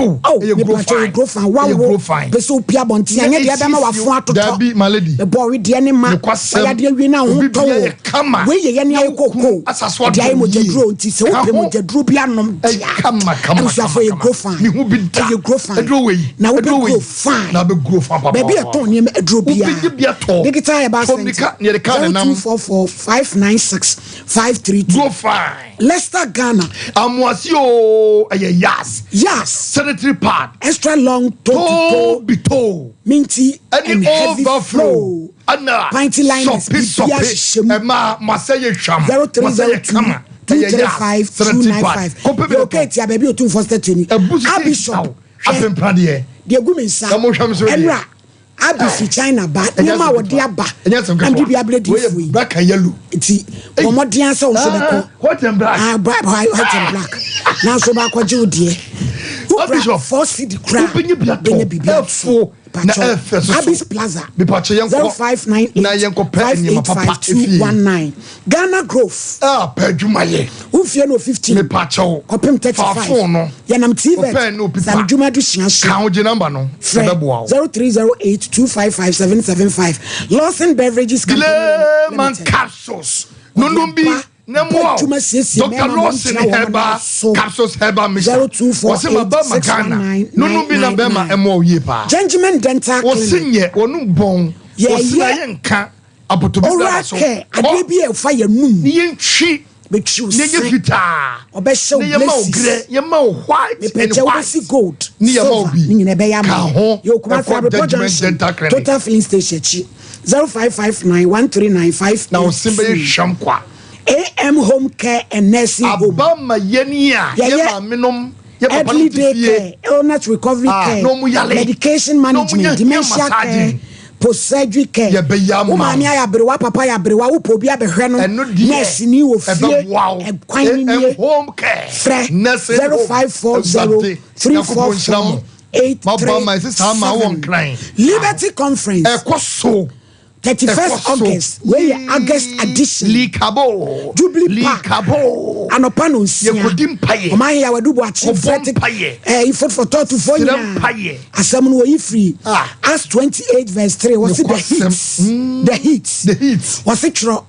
Oh, Oh, ɛyɛ grow mepatwa fine. yɛ grow fine. Ɛyɛ Wawo grow fine. pɛ sɛ opia abɔnten anyɛ deɛ ɛbɛma wafo atotɔ. Dabi, my lady. Ɛbɔ ɔwedeɛ ne ma. Nokwasɛm. Ɔyɛ adeɛ wie na ho Obi tɔ bia wo. yɛ kama. Wei yɛ yɛ ne ayɛ koko. Asa so Ɛde ayɛ adom yie. mogyaduro nti sɛ Ka wopɛ ho. mogyaduro bi anom Ɛyɛ dea. kama, kama, Abusuafo kama, yɛ kama. grow fine. Mehu bi da. Ɛyɛ grow fine. Aduro wei. Na wobɛ Aduro wei. grow fine. Na wobɛ grow fine papa. Baabi a ɛtɔn nneɛma aduro biara. Wobɛgye bi atɔ. Digital Herbal Tɔ Center. mirika, nea yɛde kaa ne nam. 0244 596 532. Grow fine. Leicester Ghana. Amoase o, ɛyɛ yas. Yas. Sanitary pad. Extra long toe to Toe toe. bi toe. Minty Ɛne and heavy overflow. flow. Ɛna Panty liners. sɔpe Biribiara sɔpe. hyehyɛ mu. Ɛma masɛ yɛ hwam. zero three Masɛ zero yɛ two kama. two Ɛyɛ three yas. five two Sanitary nine pad. five. Kɔpɛ bi Yɛ na okay tɔ. tia baabi otumfoɔ statue ni. Ɛbu sisi Abishop. aw. Apempradeɛ. Deɛ egu mi nsa. Na mo hwɛ mi so deɛ. Ɛnura Abi fi China ba. Ɛnyɛ Nneɛma a asɛm wɔde ketewa. aba. Ɛnyɛ asɛm Na ketewa. mede bi abrɛ Wei yɛ diifoɔ yi. black and yellow. Nti bɔ mmɔden sɛ wo nso bɛkɔ. Ah, white and black. Ah, black, white white and black. Nanso baakɔgye wo deɛ. Wokura Bishop, 4 cedi kura. wobɛnya bi atɔ. Bɛnya biribi atɔ. Ɛfo na Pakyɛ. ɛfɛ so so. Abis Plaza. Mepakyɛ yɛnkɔ 0598 na yɛnkɔpɛ nneɛma papa efie. 585219. Ghana Grove. Ah, pɛ adwuma yɛ. Wofie no 15. Mepakyɛw. Kɔpem Fa 35. phone no. Yɛnam Ɔpɛ ne opipa. TVET. Samdwuma do sua so. Ka ho gye number no. Frɛ Ɛbɛboa wo. 0308 255 775. Lawson Beverages Company Layman Limited. capsules. Nunum bi na mu a. Adwuma siesie Dr. mmarima Lawson ma wɔn Herbal so. Capsules Herbal Mixture. 0248 Wɔsi ma ba ma Ghana. 619 Nunum bi na bɛrima ɛmɔ wo yie paa. Gentleman Dental Wɔsi Clinic. nyɛ wɔnum bɔn. Yɛyɛ Wɔsi na yɛ nka apotobi Oral dada so. care. Adeɛ bi a ɛfa yɛn num. Ni yɛn twi. Bɛtwi wo Ne yɛ se. fitaa. Ɔbɛhyɛ wo Ne yɛ ma wo braces. grɛ. Yɛ ma wo white and Mepɛkyɛ white. wobɛsi gold, Ne yɛ ma wo silver, bi. ne nyina ɛbɛyɛ ama Ka wo. ho. Yɛwɔ Kumasi Ɛkɔ Abrepɔ Judgment Junction, Dental Clinic. Total Filling Station akyi. 0559 139 Na wo se bɛyɛ hwam kwa. AM Home Care and Nursing Home. Aba ma yɛn ni a yɛ Yɛyɛ maame nom yɛ papa Elderly nom te day fie. care, illness recovery Ah, care, na ɔmo yale. medication Na ɔmo management, nya dementia hia care, massaging. post surgery care. Yɛbɛyɛ ama Wo maame wo. ayɛ aberewa, papa yɛ aberewa, wopɛ obi abɛhwɛ no. Ɛno deɛ Nurse ni wɔ fie. ɛbɛboa wo. Ɛkwan ni AM nie. Home Care. Frɛ Nursing home. 0540 Awurade, Nyankopɔn nhyira mo. 344 8 Mabɔ ama ɛsɛ saa ma wɔ 3 7. nkran. Liberty Conference. Ɛkɔ so. 31st Ɛkɔ so. August. Wei yɛ August edition. Likabo. Jubilee Park. Likabo. Anɔpa no 6. Yɛkɔdi mpaeɛ. Ɔman yɛ awadu bu akyi Kɔbɔ fɛte. mpaeɛ. Ifo for tɔtufoɔ Srɛ nyinaa. mpaeɛ. Asɛm no wɔyi firi Ah. Acts 28 verse 3. Wɔsi the Nokwasɛm. heat. The heat. The heat. Wɔsi twerɛ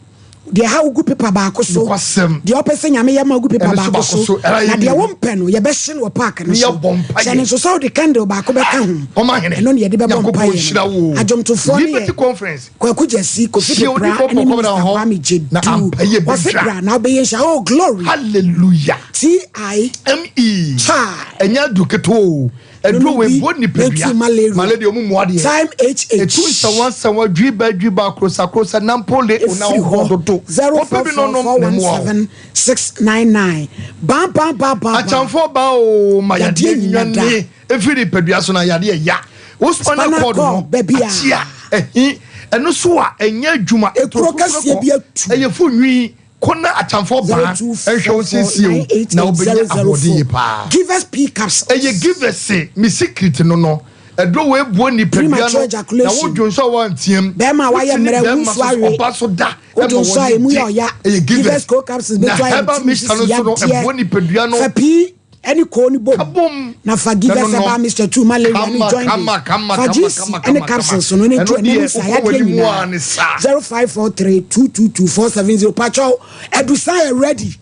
deɛ ha wogu paper baako so. Nokwasɛm. Deɛ ɔpɛ sɛ Nyame yɛ ma wogu paper Ɛno nso baako baako so. so. Ɛra yɛ Na deɛ mmienu. wompɛ no yɛbɛhye no wɔ park no Ne so. yɛbɔ mpaeɛ. Hyɛ ne nso sɛ wode candle baako bɛka ho. Ɔma hene. Ɛno ne yɛde bɛbɔ Nyankopɔn mpaeɛ nhyira no. wo. Adwomtofoɔ no Liberty yɛ Conference. Kwaku Gyasi, Kofi Hyia Pepra odiyifoɔ ne Pɔnkɔ Minister bɛda hɔ. Kwame Gyedu. Na ampaeɛ Wɔse bɛdwa. bra na wobɛyɛ nhyira. Oh glory. Hallelujah. T I M E. Chai. Ɛnyɛ adu ketewa o. Aduro wei bɔ nipadua. Etu malaria. Malaria ɔmu mu adeɛ. Time HH. Etu nsawa nsawa dwiba dwiba krosa krosa nampole ona Efiri ɔhɔ hɔ dodo. zero Kɔpɛ four bi four no four nom na one mu awo. 7699. Bam bam bam bam bam. Akyamfo ba o ma Yadeɛ yadeɛ nyina da. nwane efiri nipadua so na yadeɛ ya. Wo spinal Spinal cord no cord, baabi a. akyia ɛhi ɛno so a ɛnyɛ adwuma. Ekuro kɛseɛ bi atu. Ɛyɛ fo nwi kɔ na akyamfo baa 02 ɛhwɛ wo siesie o na wobɛnya ahoɔden yie paa. Give us P capsules. Ɛyɛ give us me secret no ɛduro wo ebuo nipadua Premature no na ejaculation. wo dwo nso a wanteam. Bɛrima a wayɛ Wotumi mmerɛ, bɛrima wo nso so awe. ɔba so da Wodwo ɛma nso a wɔn emu gye. yɛ ɔya. Ɛyɛ Give give us co capsules na bɛtu ayɛ herbal nti mixture no so no sisi yadeɛ. ɛboɔ nipadua no. Fa pii ɛne koo ni bom. Ka bom. Na fa give Na us no no. herbal mixture tu malaria ne Kama, joint. kama, kama, Fa kama, GC kama, ɛne kama, capsules kama. no ne Ɛno tu ɛne deɛ, ne sa wokɔ yadeɛ w'anim nyinaa. a ne saa. 0543222470. Patrol Adusa yɛ ready.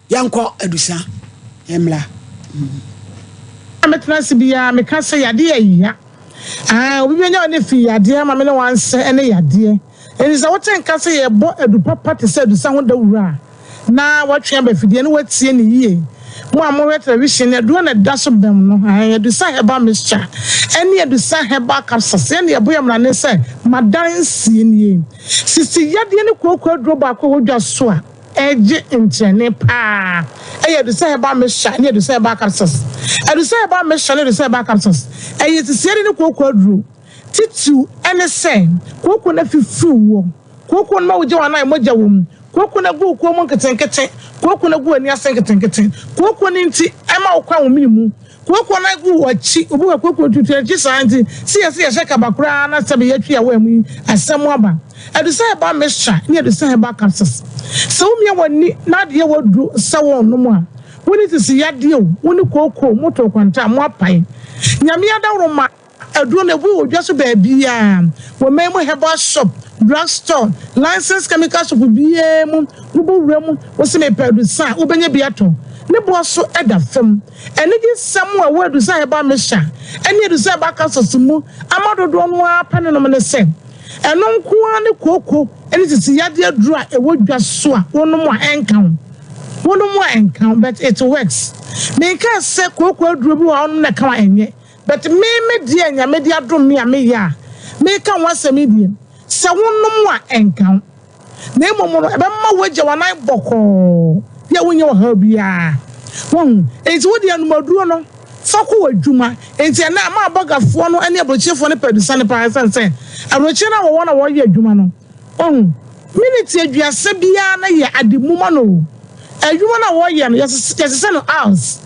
Yɛnkɔ Adusa. Yɛmmla. Metena ase biara meka sɛ yadeɛ ya. Ah, obi bɛnya ɔne fi yadeɛ ama me ne wansɛ ne yadeɛ. Ɛnti sɛ wote nka sɛ yɛbɔ adu papa te sɛ adusa ho dawuro a, na watwe aba afidie ne watie ne yie. Mo a mohwɛ television no, aduro na ɛda so bɛm no, ah, Adusa Herbal Mixture ɛne Adusa Herbal Capsules. Yɛne yɛbɔ yɛ mmara ne sɛ madan nsie nie. Sisi yadeɛ ne kooko aduro baako a wɔdwa so a ɛgye nkyɛne paa ɛyɛ Adusa Herbal Mixture ne Adusa Herbal Capsules. Adusa Herbal Mixture ne Adusa Herbal Capsules ɛyɛ sisiɛ ne kooko aduro titiw. Ɛne sɛ kooko no afifiri wɔ kooko no ma wogye wɔn anan mogya wɔ mu, kooko no agu kɔn mu nketenkete, kooko no agu ani ase nketenkete, kooko no nti ɛma wo kwan wɔ mene mu, kooko no agu wɔ akyi. Obi wɔ kooko tutu akyi saa nti si yɛ sɛ yɛhyɛ kaba koraa na sɛbi yɛtwi awɔ mu yi asɛm aba. Adusa Herbal Mixture ne Adusa Herbal Capsules, sɛ womia w'ani na adeɛ waduro sɛ wɔn nom a Wo ne sisi yadeɛ o, wo ne kooko o, moto kwanta a, moapae. Nyame adaworoma. Aduro no, ebi wɔ dwa so baabiara, wɔ man mu herbal shop, drug store, licensed chemical shop biara mu. Wobɔ wura mu, wose mepɛ adusa a, wobɛnya bi atɔ. Ne boɔ so da fam. Anigyesɛm a ɛwɔ adusa herbal mixture ne adusa herbal capsules mu ama dodoɔ no ara pɛ ne nom ne sɛ, ɛno nko ara ne kooko ne sisi yadeɛ aduro a ɛwɔ dwa so a wonom a ɛnka wo. Wonom a ɛnka wo, but it works. Menkaa sɛ kooko aduro bi wɔ hɔ a wonom na ɛka wo a, ɛnyɛ. But me me deɛ Nyame de adom me a meyɛ a meka ho asɛm yi deɛ, sɛ wonom a ɛnka wo, na mmom no ɛbɛma woagya w'anan bɔkɔɔ deɛ wonyɛ ɔhaw biara. Wahu? Enti wo deɛ nom aduro no fa kɔ w'adwuma. Enti ɛnɛ ama abɔgafoɔ no ne aburokyerefoɔ no pɛ adusane paa ɛsiane sɛ aburokyere no a wɔwɔ na wɔyɛ adwuma no. Wahu? Miniti aduasa biara no yɛ ade mu ma no o. Adwuma no a wɔyɛ no, yɛsesɛ no hours.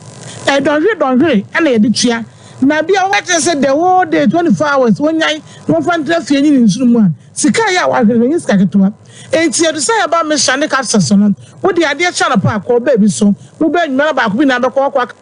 Ɛyɛ dɔnhwere dɔnhwere na yɛde tua. Na bi a wɔbɛkyerɛ sɛ the whole day, 24 hours, wɔnyan na wɔmfa ntra fie nyi ne nsono mu a, sika a ɛyɛ a wɔahwere no, ɛnyɛ sika ketewa. Enti yɛde sɛ yɛba Mixture ne Capsules no, wode adeɛ kye anɔpa a, kɔ baabi so. Wobɛ anwummerɛ na baako bi na abɛkɔ hɔ akɔ aka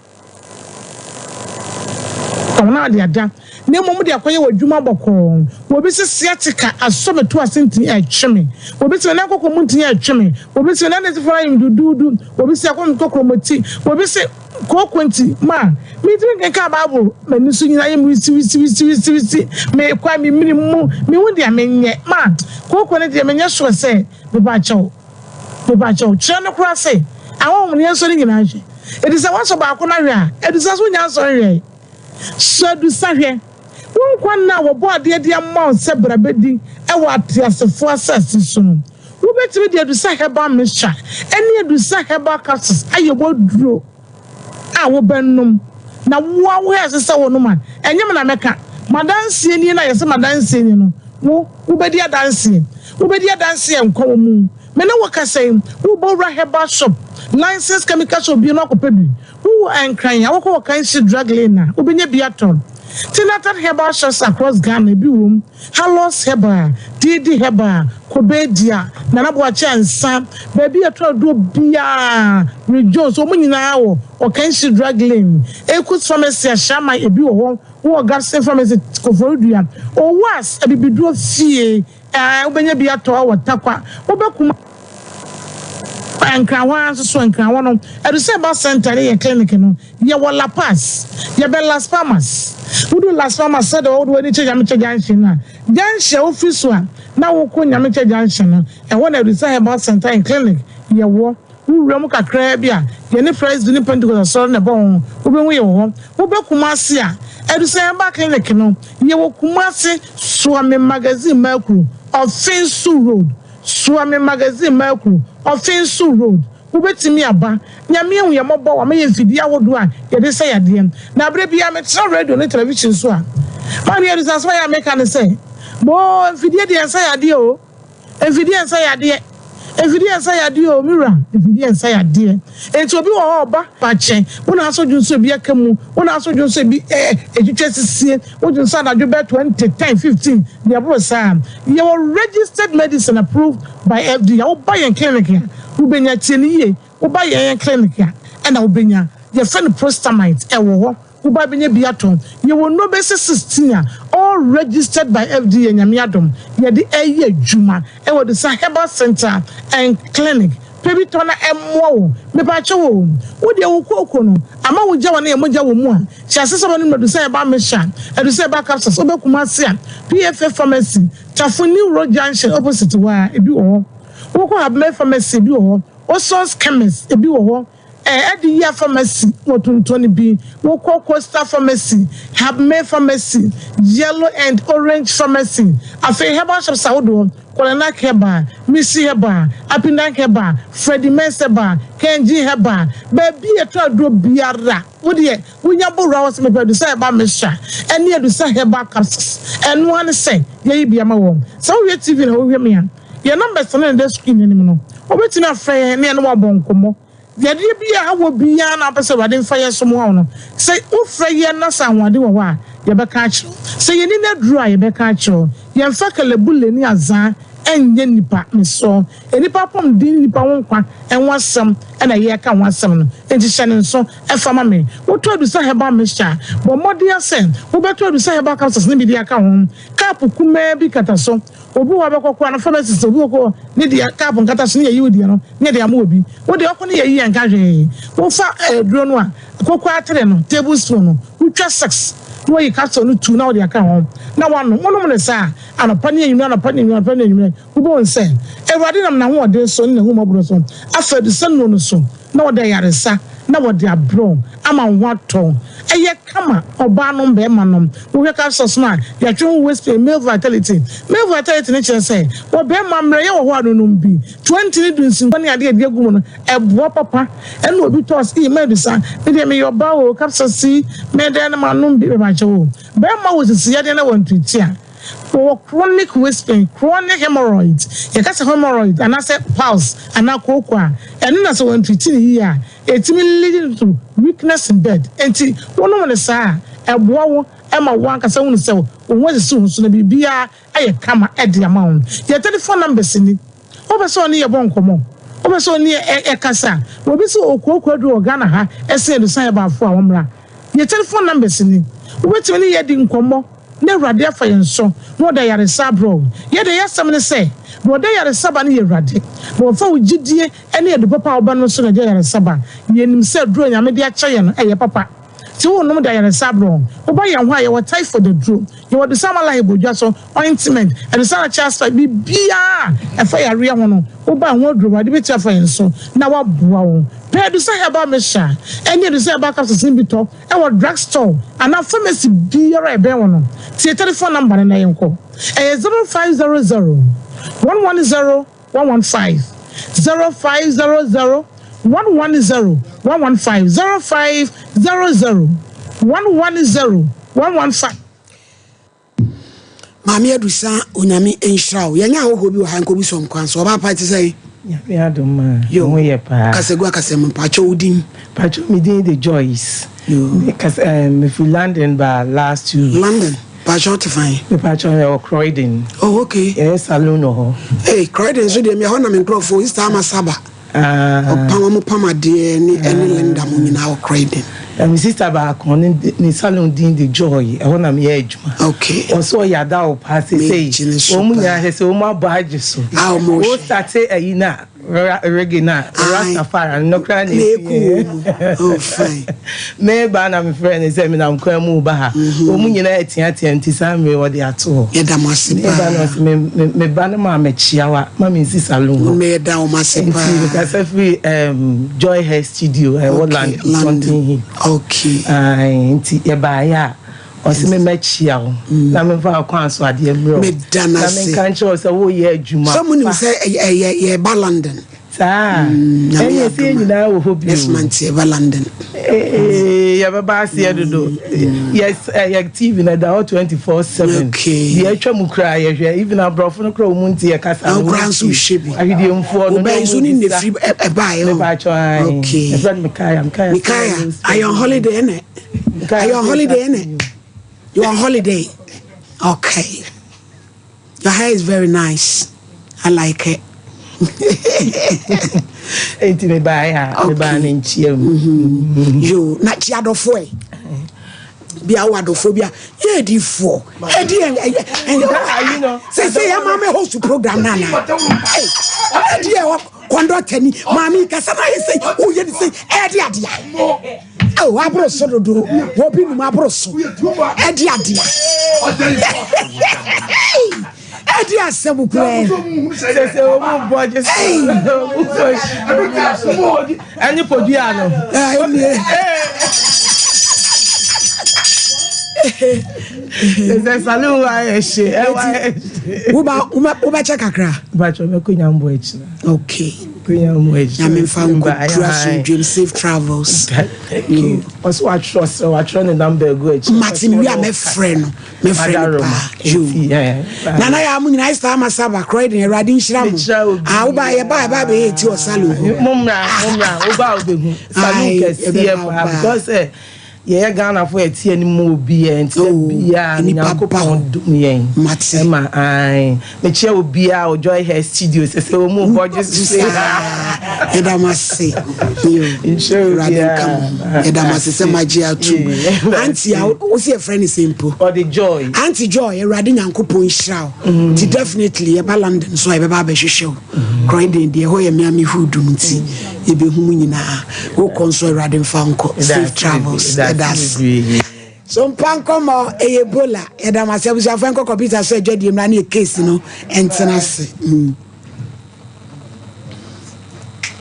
ho na ade ada, na mmom de akɔyɛ w'adwuma bɔkɔɔ. Obi se sciatica asɔ me to ase ntini ɛretwe me. Obi se me nan kɔkɔ mu ntini ɛretwe me. Obi se me nan atifi ayɛ me duduudu. Obi se akɔ me kɔkrɔmɔti. Obi se kooko nti ma mintumi nkenkan Bible. M'ani so nyinaa yɛ me wisiwisiwisiwisi. Mekɔ a me mene mu. Mehu deɛ menyɛ. Ma kooko no deɛ menyɛ sure sɛ mepa kyɛw. Mepa kyɛw, kyerɛ no koraa se ahonhom no yɛnsɔ ne nyinaa nhwɛ. Enti sɛ woasɔ baako no ahwɛ a, adusa so wonnya nsɔ nhwɛe. Sɔ adusa hwɛ. Wo nkwa nna a wɔbɔɔ adeɛ de ama wo sɛ bra bɛdi wɔ ateasefoɔ asase so no, wobɛtumi de adusa herbal mixture ne adusa herbal capsules ayɛ w'aduro a wobɛnom. Na wo ara wohwɛ ɛsɛ sɛ wonom a, ɛnyɛ me na mɛka. M'adanseɛ nie no a yɛse m'adanseɛ nie no, wo, wobɛdi adanseɛ. Wobɛdi adanseɛ nkwa wɔ mu. Me ne wo kasa yi, wobɔ wura herbal shop, licensed chemical shop bi no akɔpɛ bi. Wowɔ Nkran a, wokɔ Ɔkanhyi Drug Lane a, wobɛnya bi atɔ. Tinatat Herbal Shops across Ghana, ebi wom. Halos Herbal, Didi Herbal, Kobedia, Nana Boakye Ansah, baabi a yɛtɔ aduro biara, Rejones, wɔn nyinaa wɔ Ɔkanhyi Drug Lane. Ekus Pharmacy, Ashaiman, ebi wɔ hɔ. Wowɔ Gabson Pharmacy, Koforidua, Owas, Abibiduro Fie. Ɛɛ, wobɛnya bi atɔ wɔ Tarkwa. Wobɛ Kuma Nkran hɔ ara nso so, Nkran hɔ no, ɛdu sɛ ɛba center ne yɛ clinic no, yɛwɔ La Paz, yɛbɛn Las Palmas. Wodu Las Palmas sɛdeɛ wode w'ani kyerɛ Nyamekyɛ junction no a, junction a wofiri so a na wokɔ Nyamekyɛ junction no, ɛhɔ na Adusa Herbal Center and Clinic yɛwɔ. Wo wura mu kakraa bi a, yɛne Presby ne Pentecost Asɔre na ɛbɔ ho, wobɛhu yɛn wɔ hɔ. Woba Kumasi a, Adusa Herbal Clinic no, yɛwɔ Kumasi, Suame Magazine Makuro, Ɔfenso Road. Suame Magazine Makuro, Ɔfenso Road. Wobɛtumi aba. Nyame ahu yɛn mmɔbɔ, wama yɛn mfidie ahodoɔ a yɛde sa yadeɛ. Na berɛ biara metena radio ne television so a, maame Adusa asɛm a ɛyɛ a meka ne sɛ, Boo, mfidie deɛ ɛnsa yadeɛ o. Mfidie nsa yadeɛ. Mfidie nsa yadeɛ o, me wura. Mfidie nsa yadeɛ. Enti obi wɔ hɔ a ɔba pakyɛ, wo na asɔ dwonsɔ ebi aka mu, wo na asɔ dwonsɔ ebi eh, etwitwa sisie, wo dwonsɔ anadwo bɛyɛ 20, 10, 15, deɛ ɛboro saa. Yɛwɔ registered medicine approved by FDA a woba yɛn clinic a, wobɛnya. Tie no yie, woba yɛn clinic a, ɛna wobɛnya. Yɛfrɛ no prostamite, ɛwɔ hɔ. Wo ba bɛnya bi atɔ. Yɛwɔ nnuro bɛsɛ 16 a all registered by FDA Nyame adom yɛde ɛyɛ adwuma ɛwɔ Desa Herbal Centre and Clinic. Pɛ bi tɔ na ɛmmoa wo. Mepaakyɛw o, wo deɛ wo kooko no ama wo gya wɔ na yɛ mogya wɔ mu a, hyɛ ase sɛ wobɛnom Adusa Herbal Mixture, Adusa Herbal Capsules, wobɛ Kumasi a, PFA Pharmacy, Tafo New Road Junction opposite hɔ ara, ebi wɔ hɔ. Wokɔ Habmeh Pharmacy ebi wɔ hɔ, Oson's Chemist ebi wɔ hɔ. Ɛde yia pharmacy wɔtontɔn bi. Wokɔ Coastal Pharmacy, Habme Pharmacy, Yellow and Orange Pharmacy, afei herbal shops ahodoɔ, Kolenak Herbal, Missy Herbal, Apindan Herbal, Freddie Mens Herbal, Kenji Herbal, baabi a yɛtɔ aduro biara, wo deɛ wonya bɔ wura hɔ sɛ mepɛ Adusa Herbal Mixture ɛne Adusa Herbal Capsules, ɛno ara ne sɛ yɛyi bi ama wɔn. Sɛ wohwɛ TV na wohwɛ me a, yɛn numbers no na ɛda screen no anim no, wobɛtumi afrɛ yɛn ne yɛne wo abɔ nkɔmmɔ. Yadeɛ bi a wɔ biara na wopɛ sɛ Awurade mfa yɛn so mmoa wo no, sɛ wofrɛ yɛn na sɛ ahoɔden wɔ hɔ a, yɛbɛka akyerɛ wo. Sɛ yɛnni no aduro a, yɛbɛka akyerɛ wo. Yɛmfa kalabule ne azaa Ɛnyɛ nnipa, mesrɛ wo. Nnipa apɔmuden ne nnipa ho nkwa ho asɛm na yɛreka ho asɛm no, enti hyɛ no nso fa ma me. Wotɔ Adusa Herbal Mixture a, bɔ mmɔden ara sɛ wobɛtɔ Adusa Herbal Capsules no bi de aka ho. Cup kumaa bi kata so. Obi wɔ hɔ a bɛkɔ koraa no, pharmacist, obi wɔ hɔ ne deɛ cup nkata so ne yɛyi wo deɛ no ne yɛde ama obi. Wo deɛ ɔkɔ ne yɛyi yɛnka hwee. Wofa aduro no a, koko atere no, table spoon no, wotwa six na wayi capsule no two na wode aka ho na woanom. Wonom no saa a, anɔpa ne anwummere, anɔpa ne anwummere, anɔpa ne anwummere, wobɛhu sɛ Awurade nam n'ahoɔden so ne n'ahummɔborɔ so afa adusɛnnuro no so na ɔde ayaresa na wɔde abrɛ wo ama wo ho atɔ wo. Ɛyɛ kama, ɔbaa nom, barima nom. Wohwɛ capsules no a, yɛatwe ho waist pain, male vitality. Male vitality no kyerɛ sɛ, wɔ barima mmerɛyɛ wɔ hɔ a no nom bi. 20 ne dunsinkwa ne adeɛ a yɛde agu mu no, ɛboa papa. Ɛna obi tɔɔ sɛ, ii, mabisa, me deɛ meyɛ ɔbaa o, capsules yi, mɛyɛ dɛn na manom bi? Mepakyɛw o, barima wɔ sisiyadeɛ na wantuatua a, Wɔwɔ chronic waist pain, chronic hemorrhoids. Yɛka sɛ hemorrhoids anaasɛ piles anaa kooko a, ɛno na sɛ wɔantreat no yie a, ɛtumi lead to weakness in bed. Enti wonom no saa a, ɛboa wo ma wo ankasa hunu sɛ wo ho asisi wo so na biribiara ayɛ kama de ama wo. Yɛn telephone numbers ni. Wopɛ sɛ ɔne yɛ bɔ nkɔmmɔ? Wopɛ sɛ ɔne yɛ kasa? Obi sɛ ɔkooko aduru wɔ Ghana ha ɛsen adusan ɛbaafo a, ɔmmra. Yɛn telephone numbers ni. Wobɛtumi ne yɛn adi nkɔmmɔ na Awurade afa yɛn so na ɔde ayaresa abrɛ wo. Yɛn deɛ y'asɛm ne sɛ, deɛ ɔde ayaresa ba no yɛ Awurade. Na ɔfa wo gyidie ne adu papa a wobɛnom so na ɛde ayaresa ba. Yɛnim sɛ aduro a Nyame de akyɛ yɛn no, ɛyɛ papa. Nti wonom de ayaresa abrɛ wo. Woba yɛn hɔ a, yɛwɔ typhoid aduro, yɛwɔ adusa malahi bodwa so, ointment, adusa na kyɛ biribiara a ɛfa yareɛ ho no, woba ɛho aduro, Awurade bɛtumi afa yɛn so na waboa wo. Pɛ adusa herbal mixture ne adusa herbal capsules no bi tɔ wɔ drug store anaa pharmacy biara a ɛbɛn wo no. Tie telephone number no na yɛnkɔ. Ɛyɛ 0500 110 115, 0500 110 115, 0500 110 115. Maame Adusa Onyame nhyira wo. Yɛnyɛ ahɔhoɔ bi wɔ ha nkɔbu sɔm kwan so. Ɔbaa pa te sɛn? Nyame adom ma Yo. ho yɛ paa. Kasa gu akasa mu. Mpakyɛ wo din? Mpakyɛ me din de Joyce. Yo. Me kasa eh, me firi London ba last 2 weeks. London. Mpakyɛ wo te fan? Me pakyɛ yɛ wɔ Croydon. Oh okay. Yɛyɛ saloon wɔ hɔ. Hey, Croydon nso deɛ me ɛhɔ na me nkurɔfoɔ Sister Ama Saba. Ah. Ɔpam ɔmo pam adeɛ ne ɛne Linda mo nyinaa wɔ Croydon. Na me sister baako ne ne salon din de Joy ɛhɔ na meyɛ adwuma. Okay. Ɔsɛ ɔyɛ ada wo paa sesei. Megye ne so Wɔn paa. nyinaa sɛ sɛ wɔn abɔ agye so. Ah, wɔn Wo hwɛ. starte ayi na reggae na Aye. Rastafari no koraa na Na efi eku wɔ mu. Oh fine. Meba na mefrɛ no sɛ menam kwan mu ba ha. Wɔn nyinaa ateatea nti saa mmere wɔde ato hɔ. Yɛda mo ase Meba na paa. ɔsɛ me me me ba no maa mekyia wa ma me nsi saloon hɔ. Meyɛda wɔn ase Nti paa. mekasa firi um, Joy Hair Studio ɛwɔ Okay, London, London. Thornton Heath. Okay. Ae, nti yɛbaeɛ a ɔsɛ me mɛkyia wo na memfa wo kwan so adeɛ mmerɛ wo. Meda no Na ase. menka nkyerɛ wo sɛ woyɛ adwuma Sɛ monim pa. sɛ ɛyɛ yɛba London. Saa. Nyame Ɛne ɛsɛ yɛn adom a. nyinaa wɔ hɔ bio. Next month yɛba London. Ee, yɛbɛba aseɛ dodo. Yes, ɛyɛ TV na ɛda hɔ 24/7. Okay. Deɛ atwa mu koraa yɛhwɛ. Even aborɔfo no koraa wɔn nti yɛkasa Na no. wo koraa nso wohwɛ bi. Ahwedeɛmfoɔ no. Wobɛn nso ne na wɔn nefiri ɛbaeɛ hɔ. Mepakyɛ ae. Okay. Yɛfrɛ no Mikaya. Mikaya. Mikaya, are you on holiday ɛnɛ? Mikaya. Are you on holiday ɛnɛ? You on holiday? Okay. Your hair is very nice. I like it. Enti mebaeɛ a, mebaa ne nkyia mu. Mm-hmm. Yo, na kyia adɔfoɔ ɛ. Bia wo adɔfoɔ bia yɛ adifoɔ. Ɛdi ɛ ɛ ɛ sɛ sɛ yɛ maame host program na na. Ɛdi ɛ kɔndɔkta ni maame kasa na yɛ sɛ woyɛ ne sɛ ɛdi adeɛ. Oh, aboro so dodo. Obi num aboro so. Ɛdi adeɛ. Ɛdi asɛm koraa. Sese omu bɔ gye so. Ɛne podua no. Ɛnie. Sese saloon wa yɛ hye. Ɛwa yɛ hye. Woba wobɛkyɛ kakra. Bàtchɛ mɛkɔ nyambo akyina. Okay. Nyame mfa nkɔduru asomdwem safe travels. Ɔsɛ watwerɛ sɛ watwerɛ ne number agu akyi. Mate me wie a mɛfrɛ no mɛfrɛ no paa. Yo. Nana yɛ mo nyinaa Esther ama Saba Croydon Awurade nhyira mo. Ah woba yɛ ba ɛba bɛyɛ ti wɔ salon hɔ. Mo mmra mo mmra woba a wobɛhu salon kɛseɛ paa because eh, Yɛyɛ Ghanafoɔ a yɛte anim ma obiara nti da biara no Nyankopɔn dom yɛn ɛma ae. Mekyia obiara wɔ Joy Hair Studio sɛ sɛ wɔn mu bɔ gye so saa. Yɛda mo ase. Yo, Awurade nka mo ho. Yɛda mo ase sɛ moagye atum. Auntie a wo sɛ yɛfrɛ ne sɛ mpo. Ɔde Joy. Auntie Joy, Awurade Nyankopɔn nhyira wo. Nti definitely yɛba London so a yɛbɛba abɛhwehwɛ wo. Croydon deɛ ɛhɔ yɛ me a me hood mu nti yɛbɛhu mu nyinaa. Wokɔ nso Awurade mfa nkɔ. Safe travels. Yɛda ase. So mpa nkɔmmɔ ɛyɛ Ebola. Yɛda mo ase abusuafoɔ nkɔ kɔmputa so adwadie mmra ne yɛ case no ntena ase. Mm.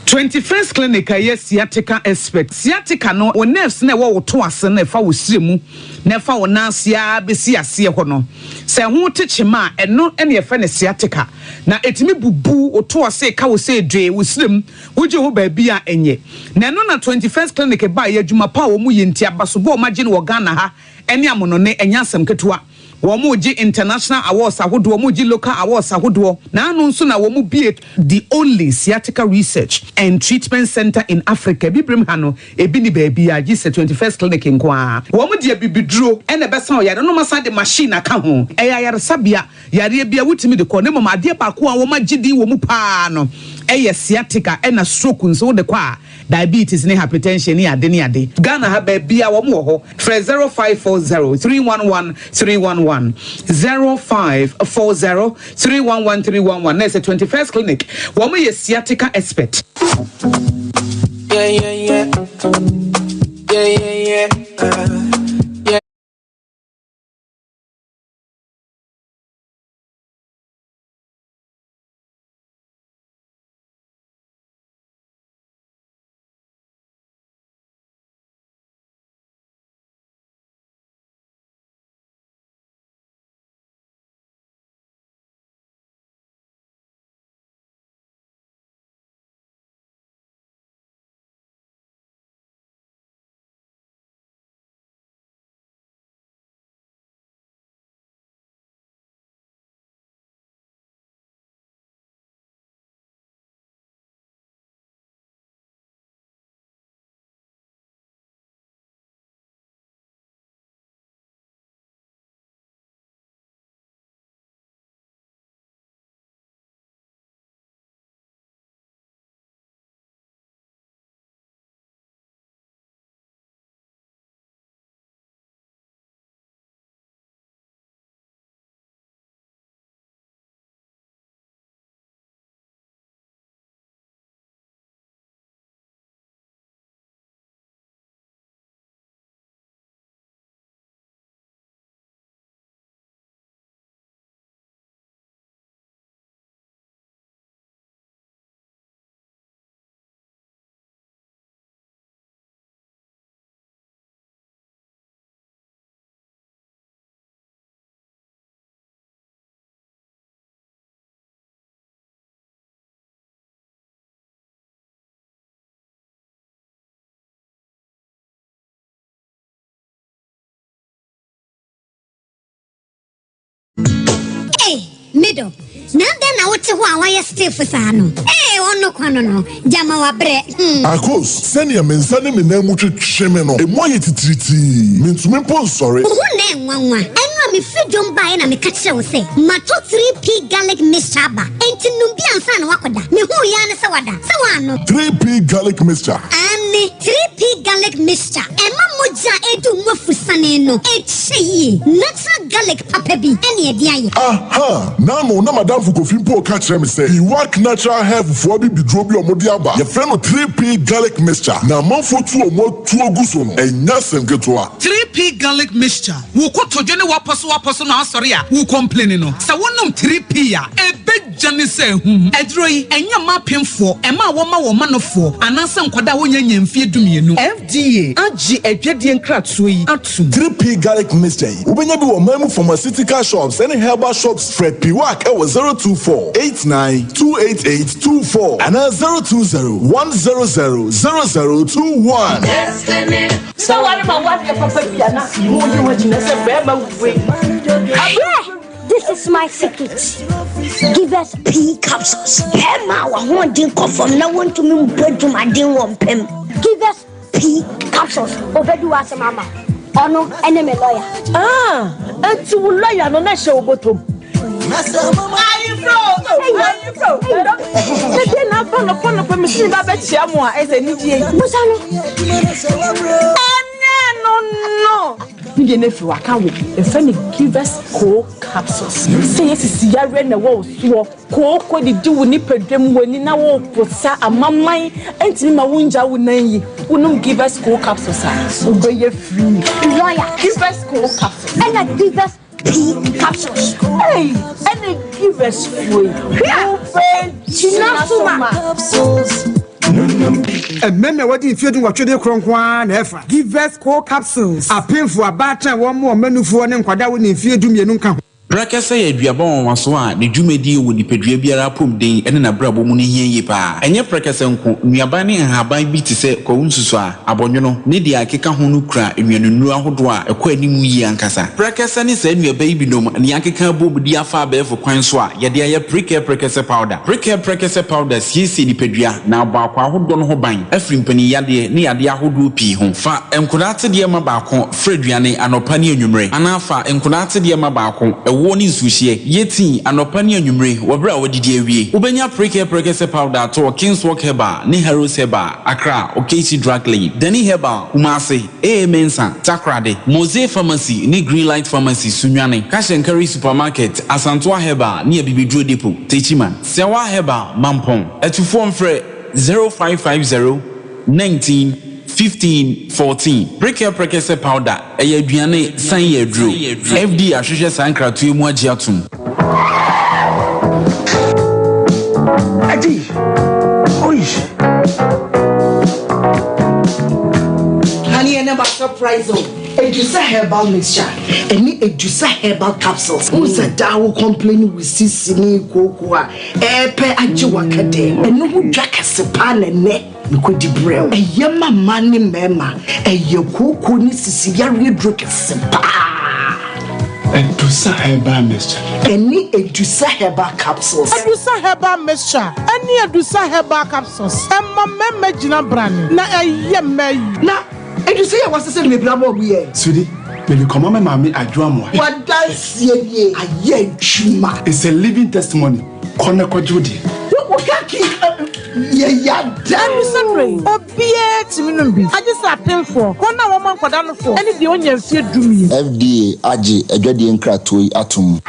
21st Clinic a ɛyɛ sciatica expert. Sciatica no, wo nerves no a ɛwɔ wo to ase no a ɛfa wo srɛ mu na ɛfa wo nan ase ara bɛsi aseɛ hɔ no, sɛ ɛho te kyema a, ɛno na yɛfrɛ no sciatica. Na ɛtumi bubu wo to ase, ka wo sɛ dwee, wo srɛ mu, wogye ho baabi a ɛnyɛ. Na ɛno na 21st Clinic baeɛ, adwuma pa a wɔyɛ nti, abasobɔ a wɔagye no wɔ Ghana ha ne amonone, ɛnyɛ asɛm ketewa. Wɔregye international awards ahodoɔ, wɔregye local awards ahodoɔ, na ano nso na wɔbue the only sciatica research and treatment centre in Africa. Abibirem ha no, ebi nni baabiara gye sɛ 21st Clinic nko ara. Wɔde abibiduro na ɛbɛsa ɔyare no na wɔasan de machine aka ho. Ɛyɛ ayaresabea, yareɛ biara wotumi de kɔ, na mmom adeɛ baako a wɔagye din wɔ mu pa ara no yɛ sciatica ɛna stroke nso wode kɔ a, Diabetes ne hypertension ne ade ne ade. Ghana ha baabiaa wɔn wɔ hɔ. Frɛ 0540 311 311, 0540 311 311 na ɛsɛ 21st clinic wɔn yɛ sciatica expert. Yeah, yeah, yeah. Yeah, yeah, yeah. Yeah. Hey, middle. Na dɛn na wote hɔ a wayɛ stiff saa no? Ee, ɔno kwa no no, gyama wabrɛ. Hmm. Akos, sɛnea me nsa ne me nan mu twetwe me no, emu ayɛ titiritii. Mintumi mpo nsɔre. Wo ho na ɛnwanwa. Ɛno a mefiri dwom baeɛ na meka kyerɛ wo sɛ matɔ 3P garlic mixture aba. Enti nom bi ansa na woakɔda. Mehuu yi ara ne sɛ wada. Sɛ woannom. 3P garlic mixture. Aane, 3P garlic mixture. Ɛma mogya a ɛdu mu afusane no kyɛ yie. Natural garlic papa bi ɛne ɛde ayɛ. Aha! N'ano na m'adamfo Kofi mpo reka kyerɛ me sɛ Iwak Natural Health foɔ abibiduro bi a wɔde aba, yɛfrɛ no 3P Garlic Mixture, na amanfoɔ tu wɔn atuo gu so no, ɛnyɛ asɛm ketewa. 3P Garlic Mixture, Wo kotodwe ne w'apɔsowapɔso no asɔre a wo complaini no, sɛ wonom 3P a, ɛbɛgya ne sɛ ahum. Aduro yi, ɛnyɛ mma apemfoɔ, mmaa a wɔma wɔn manofoɔ, anaasɛ nkwadaa a wɔnnya nnya mfeɛ dumienu. FDA agye adwadie nkratoɔ yi atom. 3P Garlic Mixture yi, wobɛnya bi wɔ ɔman mu pharmaceutical shops ne herbal shops. Frɛ Piwak wɔ 024 89 288 24 anaa 020 100 0021. Sɛ ware ma wadeɛ papa bi a na mo yi ho agyina sɛ bɛrima wei. Abrɛ, this is my secret. Give us pea capsules. Bɛrima a wahoɔden kɔ fam na wɔntumi mbɔ dwumaden wɔ mpam. Give us. P capsules obedi w'asɛm ama wo. Ɔno ne me lɔya. Ah, enti wo lɔya no na ɛhyɛ wo bɔtɔ mu? Ayeforo o, ayeforo o. Na deɛ na aba nɔpa nɔpa mesi me ba bɛkyia mo a ɛsɛ anigyeɛ yi. Busa no. Ɛnyɛ no no. Ne deɛ no afiri waka wo. Yɛfrɛ no Givers Co capsules. Sɛ yɛ sisi yareɛ na ɛwɔ wo soɔ. Kooko didi wo nipadua mu, w'ani na woreposa, amaman ntumi ma wongya wo nan yi. Wonom Givers Co capsules a, wobɛyɛ free. Lawyer. Givers Co capsules. Ɛna Givers P capsules. Ei, ɛna Givers foɔ yi, wobɛgyina so ma. Mmarima a wɔadi mfeɛ dunwɔtwe de korɔ nko ara na ɛfa. Givers Co capsules. Apemfo, abaatan a wɔmmoa wɔn mma nufoɔ ne nkwadaa a wɔnni mfeɛ dumienu nka ho. Prɛkɛsɛ yɛ aduaba nwanwaso a ne dwumadi wɔ nipadua biara apɔmuden ne n'abrabɔ mu no hia yie pa ara. Ɛnyɛ prɛkɛsɛ nko, nnuaban ne nhaban bi te sɛ kwawu nsusuaa, abɔnwono, ne deɛ ɛkeka ho no kura nnuanennuro ahodoɔ a ɛkɔ anim yie ankasa. Prɛkɛsɛ ne saa nnuaba yi binom na yɛakeka abom de afa abɛɛfo kwan so a yɛde ayɛ Prekɛ Prɛkɛsɛ Powder. Prekɛ Prɛkɛsɛ Powder siesie nipadua na abɔ akwaa ahodoɔ no ho ban afiri mpaninyadeɛ ne yadeɛ ahodoɔ pii ho. Fa nkodaa atedeɛ ma baako Fra aduane anɔpa ne anwummere, anaa fa nkwadaa atedeɛ ma baako, ɛwoɔ ne nsuohyeɛ. Yɛ tii anɔpa ne anwummere wɔ berɛ a woadidi awie. Wobɛnya Prekɛ Prɛkɛsɛ Powder atɔ wɔ Kingswalk Herbal ne Harrows Herbal, Accra, Okaishie Drug Lane, Dani Herbal, Kumasi, AA Mensah, Takoradi, Mosey Pharmacy ne Greenlight Pharmacy, Sunyani, Cash and Carry Supermarket, Asantoa Herbal ne Abibiduro Depot, Techiman, Sɛwa Herbal, Mampong. Atufoɔ mfrɛ 0550 19 15 14. Prekɛ prɛkɛsɛ powder, ɛyɛ aduane san yɛ aduro. FDA ahwehwɛ saa nkratoɔ yi mu agye atom. Agyi, oish. Honey, and my surprise o. Edusa herbal mixture ɛne Edusa herbal capsules. N sɛ daa wo complain wo sisi ne kooko a ɛɛpɛ agye waka dɛ. Ɛno ho dwa kɛse paa na ɛnɛ. Mekɔdi brɛ wo. Ɛyɛ ma mmaa ne mmarima. Ɛyɛ kooko ne sisi yareɛ duro kɛse paa. Adusa herbal mixture. Ɛne Adusa herbal capsules. Adusa herbal mixture ɛne Adusa herbal capsules ɛma mmarima gyina brane na ɛyɛ mmaa yie. Na Adusa yi a wɔasesa no bebree ama wɔn yɛ. Sweetie, mede kɔma me maame Adwo Amoah. W'adanseɛ nie, ayɛ adwuma. It's a living testimony, kɔ na kɔgye wo deɛ. Wo ka ki yɛ yada. Ɛno sɛ berɛ yi, obiara tumi nom bi, agye sɛ apemfoɔ, wɔn a wɔma nkwadaa nofoɔ, ne deɛ ɔnnya mfeɛ dumien. FDA agye adwadie nkratoɔ yi atom.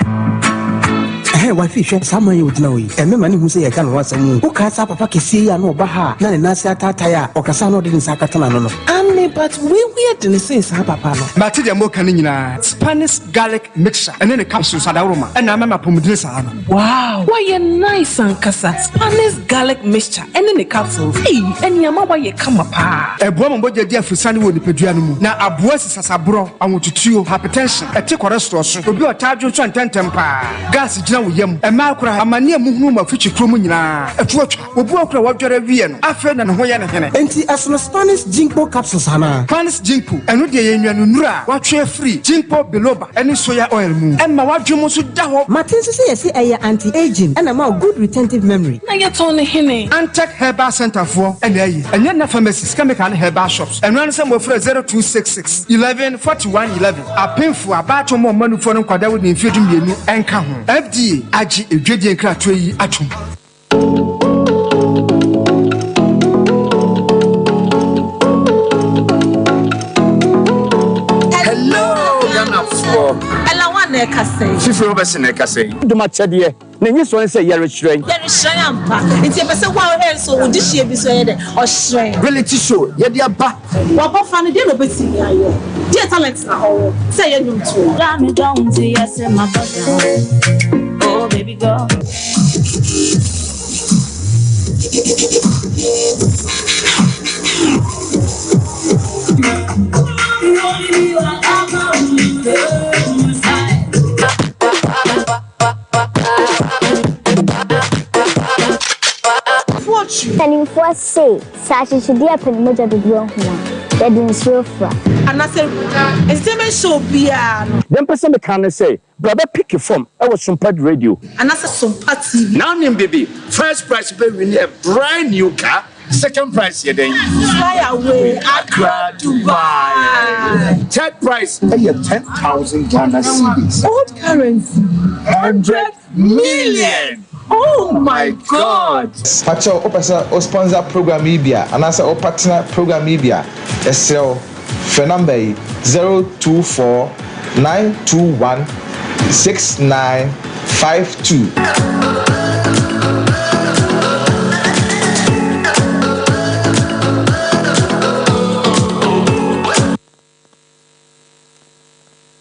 Ɛhɛn, wifey hwɛ saa man yi a ogyina hɔ yi, ɛmɛ ma ne hu sɛ yɛreka ne ho asɛm o. Wokae saa papa kɛseɛ yi a na ɔba ha a na ne nan ase ataatae a ɔkasa a na ɔde ne nsa akata n'ano no? Aane, but wei ho yɛ dene sen saa papa no. Mate deɛ moka no nyinaa. Spanish garlic mixture ɛne ne capsules adaworoma ɛna ama me apɔmudene saa no. Wow! Wayɛ nice ankasa! Spanish garlic mixture ɛne ne capsules, ei ɛne ama wayɛ kama paa. Ɛboa ma mogya di aforosiane wɔ nipadua no mu, na aboa si sasaborɔ, ahotutuo, hypertension, ɛte cholesterol so, obi a ɔtaa dwonsɔ ntɛmntɛm paa, gas gyina wo yam, mmaa koraa, amane a muhunu wɔ afikyikuo mu nyinaa, ɛto atwa. Obi wɔ hɔ koraa a wadware awie no, afei na ne ho yɛ no hene. Enti ɛsono Spanish Ginkgo capsules anaa? Spanish Ginkgo, ɛno deɛ ɛyɛ nnuanennuro a wɔatwe afiri Ginkgo biloba ne soya oil mu. Ɛma w'adwene mu nso da hɔ. Mate nso sɛ yɛse ɛyɛ anti-aging ɛna ɛma wo good retentive memory. Na yɛtɔn no hene? Antec Herbal Centre foɔ na ayi. Ɛnyɛ nna pharmacies, chemical ne herbal shops. Ɛno ara ne sɛ mofrɛ 0266 11 41 11. Apemfoɔ, abaatan mu ɔmanufoɔ ne nkwadaa a wɔdi mfeɛ 12 nka ho. FDA agye edwadie nkratoɔ yi atom. Hello Ghanafoɔ. Ɛla wa na ɛkasa yi. Fifiri wobɛse na ɛkasa yi. Dom akyɛdeɛ na enyi soɔ ne sɛ yɛrehyerɛn. Yɛrehyerɛn ampa. Nti yɛpɛ sɛ wo a wohwɛ nso wo dehyeɛ bi nso ɛyɛ dɛ ɔhyerɛn. Reality show yɛde aba. W'abɔfra no deɛ na ɔbɛtumi ayɛ? Deɛ talent na ɔwɔ sɛ ɛyɛ nnwomtoɔ? Got me down to yes in my down. Oh baby girl. Mpanimfoɔ se, sɛ akyekyedeɛ pɛ ne mogya dodoɔ hu a, yɛde nsuo fra. Anaasɛ nsɛm nhyɛ obiara no. Deɛ mpɛ sɛ meka ne sɛ, bra bɛ picki fam wɔ Sumpad Radio. Anaasɛ Sompa TV. Now nim bibi, first prize bɛ win a brand new car. Second prize yɛ dɛn? Fly away Accra Dubai. Third prize ɛyɛ 10,000 Ghana cedis. Old currency. 100 million. Oh my God! Pakyɛw wopɛ sɛ wo sponsor program yi bi a anaasɛ wo partner program yi bi a, yɛsrɛ wo frɛ number yi, 024 921 6952.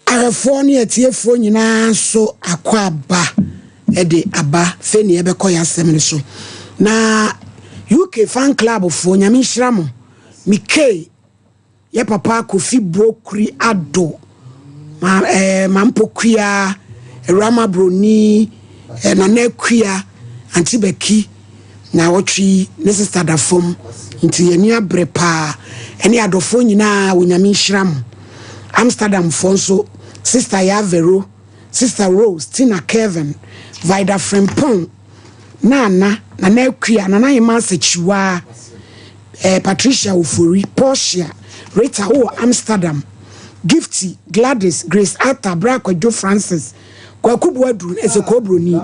Ahwɛfoɔ ne atiefoɔ nyinaa nso akwaaba de aba fei ne yɛbɛkɔ yɛ asɛm no so. Na UK fan club foɔ nyame nhyira mo. Me K yɛ papa Kofi Buokuri Addo ma eh, Mampokua Awurama Broni eh, Nana Akua Auntie Baki Naawɔtwe yi ne sista da fam nti yɛn ani abere paa ɛne adɔfoɔ nyinaa Onyame nhyira mo. Amsterdam foɔ nso sista Yaa Vero, sista Rose, Tina Kevin, Vida Frimpong, Nana, Nana Akua, Nana Hemaa Sekyiwaa, eh, Patricia Ofori, Portia, Rita wowɔ Amsterdam, Gifty, Gladys, Grace Arthur, Bra Kwadwo Francis, Kwaku Boadu, ɛsɛ Kɔɔbroni,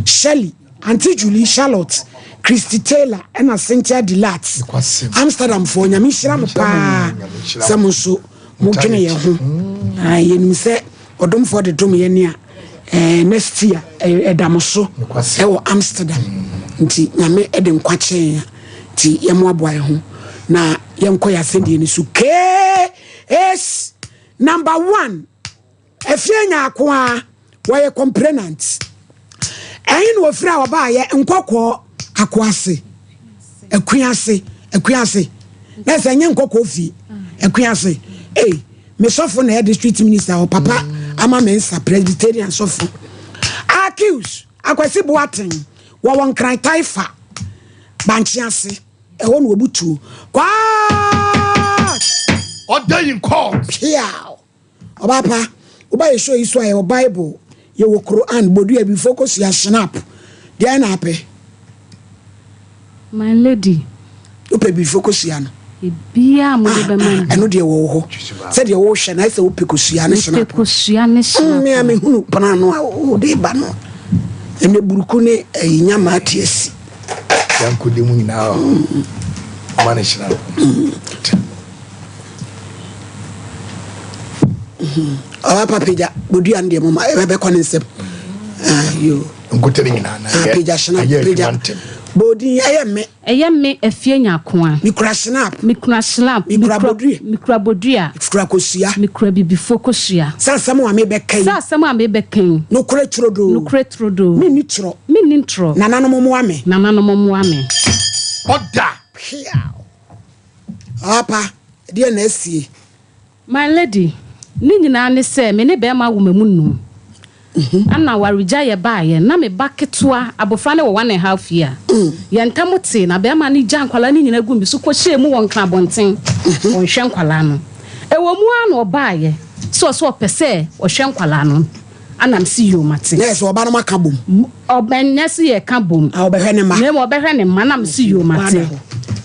Shirley, Auntie Julie, Charlotte, Christy Taylor ɛna Cynthia Delat, Amsterdam foɔ, Nyame nhyira mo paa sɛ mo nso mo dwene yɛn ho. Ah, yɛnim sɛ ɔdomfoɔ de dom yɛn a eh, next year ɛda mo so ɛwɔ Amsterdam. Nti Nyame de nkwa kyɛ yɛn a, nti yɛmmoaboa yɛn ho na yɛnkɔ yɛn asɛndie no so. Case number one. Afie Nyarko a wɔyɛ complainant. Ɛhe na wɔfiri a wɔbaayɛ Nkɔkɔɔ Akoase Akuase Akuase na sɛ ɛnyɛ Nkɔkɔɔ fie Akuase ei me sɔfo na ɛyɛ district minister hɔ papa ama me nsa Presbyterian sɔfo Accuse Akwasi Boateng wɔwɔ Nkran Taifa Bankye ase ɛhɔ na wɔbutuo Kwaa Order in court. Piaw. Ɔbaa pa, woba yɛ show yi so a yɛwɔ Bible, yɛwɔ Quran, bodua, abibifo kosua, schnapp. Deɛn na apɛ? My lady. Wopɛ abibifo kosua no? Ebiaa a mode bɛma me. Ɛno deɛ wɔ wo hɔ. Sɛdeɛ wohwɛ no ayɛ sɛ wopɛ kosua ne schnapp. Mepɛ kosua ne schnapp. Me a mehunu pono ano a wode ba no. Ɛnɛ buruku ne ayi nyama ate asi. Yankode mu nyinaa ɔma ne schnapp. Ɔba pa pagya bodua no deɛ moma ɛbɛkɔ ne nsam. Ayo. Nkotɛ ne nyinaa na ah, pagya hyena pagya. Bodin ɛyɛ me. Ɛyɛ me afie nyakoa. Mikura snap. Mikura snap. Mikura bodua. Mikura bodua. Mikura kosua. Mikura bibifo kosua. Sɛ asɛm a mebɛka yi. Sɛ asɛm a mebɛka yi. Nokorɛ turodoo. Nokorɛ turodoo. Menni torɔ. Menni ntorɔ. Nananom mmoa me. Nananom mmoa me. Ɔda. Piaw. Apa, ɛdeɛn na asie? My lady, ne nyinaa ne sɛ me ne barima awo m'amu num. Ɛna awaregyaeɛ baeɛ na me ba ketewa, abɔfra no wɔ one and half year. Yɛn ntam tee na barima no gyaa nkwadaa no nyinaa guu me so kɔhyɛɛ mu wɔ Nkran abɔnten, ɔnhwɛ nkwadaa no. Ɛwɔ mu ara na ɔbaeɛ sɛ ɔsɛ ɔpɛ sɛ ɔhwɛ nkwadaa no. Ɛna mese yoo mate. Na ɛsɛ ɔba no mo aka bom? Ɛnyɛ se yɛka bom. Ah, ɔbɛhwɛ ne mma. Na mmom ɔbɛhwɛ ne mma. Na mese yoo mate.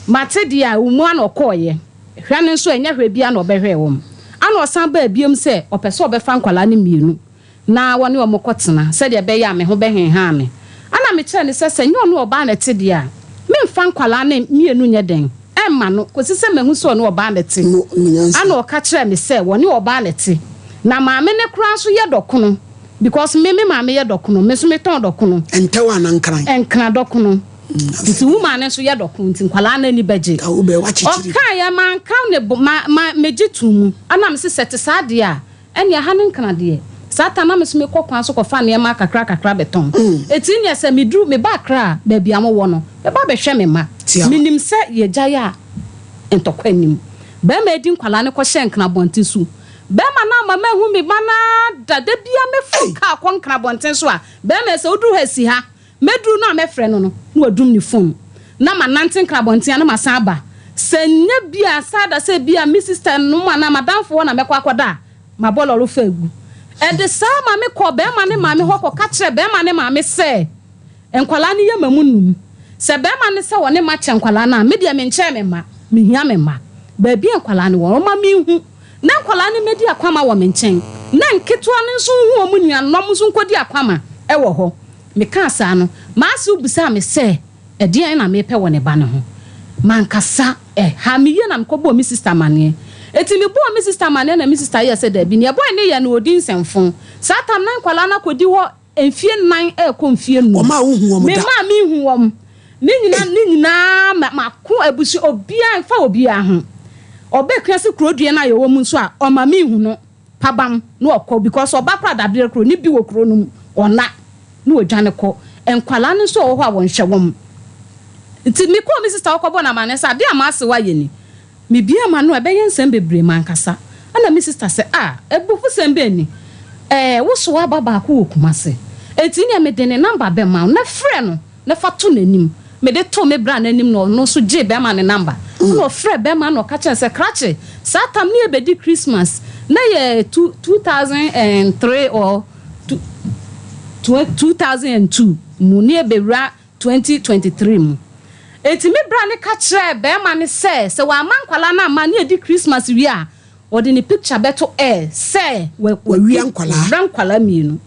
Mate deɛ a, ɛwɔ mu ara na ɔkɔeɛ. Hwɛ no nso ɛnyɛ hwɛ biara na ɔbɛhwɛɛ wɔn. Ɛna ɔsan baa biom sɛ ɔpɛ sɛ ɔbɛfa nkwadaa no mmienu na wɔne wɔn kɔtena sɛdeɛ ɛbɛyɛ a me ho bɛhenhan me. Ɛna mekyerɛɛ no sɛ sɛ ɛnyɛ ɔne ɔbaa na ɛte deɛ a, memfa nkwadaa no mmienu nyɛ dɛn mma no kɔsi sɛ mahu sɛ ɔne ɔbaa na ɛte. Ɛna ɔka kyerɛɛ me sɛ wɔne ɔbaa na ɛte. Na maame no koraa nso yɛ dɔkono because me me maame yɛ dɔkono, me nso metɔn dɔkono. Ntɛw anaa nkran? Nkran dɔkono. Nti wo maame nso yɛ dɔkono nti nkwadaa no ani bɛgye. Ɔkaeɛ manka ne bo ma ma megye too mu. Ɛna mese sɛ ɛte saa deɛ a ɛnneɛ ha ne nkran deɛ. Saa time na me nso mekɔ kwan so kɔfa nneɛma kakra kakra bɛtɔn. Enti nneɛ sɛ meduru meba Accra a baabi a mowɔ no mɛba abɛhwɛ me mma. Menim sɛ yɛgyae a ntɔkwa nnim. Barima yi de nkwadaa no kɔhyɛɛ Nkran abɔnten so. Barima no amma manhu me ba no ara da. Da biara mɛforo kaa kɔ Nkran abɔnten so a, barima yi sɛ woduru ha si ha. Mɛduru no a mɛfrɛ no no, na wadum ne fon. Na manante Nkran abɔnten a na masan aba. Sɛ ɛnyɛ bi a saa da sɛ ebia me sista nom anaa m'adamfo hɔ na mɛkɔ akɔda a, mabɔ lɔre fa agu. Ɛde saa ma mekɔɔ barima no maame hɔ kɔka kyerɛɛ barima no maame sɛ nkwadaa no yɛ ma mu num. Sɛ barima no sɛ ɔne mma kyɛ nkwadaa no a, me deɛ menkyɛɛ me mma. Mehia me mma. Baabi a nkwadaa no wɔ no, ɔmma menhu. Na nkwadaa no mmɛdi akwama wɔ me nkyɛn. Na nketewa no nso nhu wɔn nuanom na wɔn nso nkɔdi akwama wɔ hɔ. Mekaa saa no, m'asew bisaa me sɛ ɛdeɛn na mepɛ wɔ ne ba no ho. Mankasa. Ɛhaa me yie na mekɔbɔɔ me sista amaneɛ. Enti mebɔɔ me sista amaneɛ na me sista yɛɛ sɛ daabi, nea ɛbɔe no yɛ no ɔdi nsɛmfo. Saa tam na nkwadaa no akɔdi hɔ mfie nnan rekɔ mfie nnum. Wɔn a wonhu wɔn da. Memaa menhu wɔn. Ne nyinaa ne nyinaa ma mako abusua obiara mfa obiara ho. Ɔbɛkua se kuro dua no a yɛwɔ mu nso a ɔma menhu no pabam na ɔkɔ because ɔba koraa daberɛ koro ne bi wɔ kuro no mu ɔna na ɔdwane kɔ. Nkwadaa no nso a wɔwɔ hɔ a wɔnhwɛ wɔn. Nti mekɔɔ me sister hɔ kɔbɔɔ no amaneɛ sɛ adeɛ a m'asew ayɛ ni. Mibuee m'ano a, ɛbɛyɛ nsɛm bebree m'ankasa. Ɛna me sista sɛ, Ah, abufusɛm bɛn ni? Ɛɛ, wo so aba baako wɔ Kumasi. Enti nea mede ne namba bɛma wo, na frɛ no na fa to n'anim. Mede too me bra no anim na ɔno nso gyee bɛrima no namba. Ɛna ɔfrɛɛ bɛrima no na ɔka kyerɛɛ no sɛ, Krakye, saa tam no yɛbɛdi Christmas, na yɛ 2003 or 2002 mu, na yɛbɛwura 2023 mu. Enti me bra no ka kyerɛɛ barima no sɛ, sɛ wamma nkwadaa no amma ne yɛdi Christmas wie a, ɔde ne picture bɛto air sɛ wawia nkwadaa. Nkwadaa mmienu.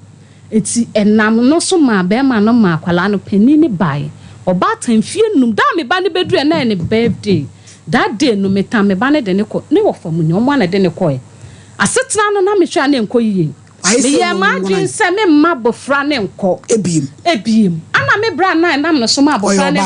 Enti ɛnam no so maa barima no maa akwadaa no panin no baeɛ. Ɔbaatan mfeɛ nnum. Da a me ba no bɛduruiɛ na ɛyɛ ne birthday. That day no, metam me ba no de no kɔ ne wɔfa mu ni, wɔn ara na ɛde no kɔeɛ. Asetena no na mehwɛ a na ɛnkɔ yie. Meyɛɛ m'adwene sɛ meremma abofra no nkɔ. Ebiem. Ɛnna me bra no a ɛnam ne so ma abofra no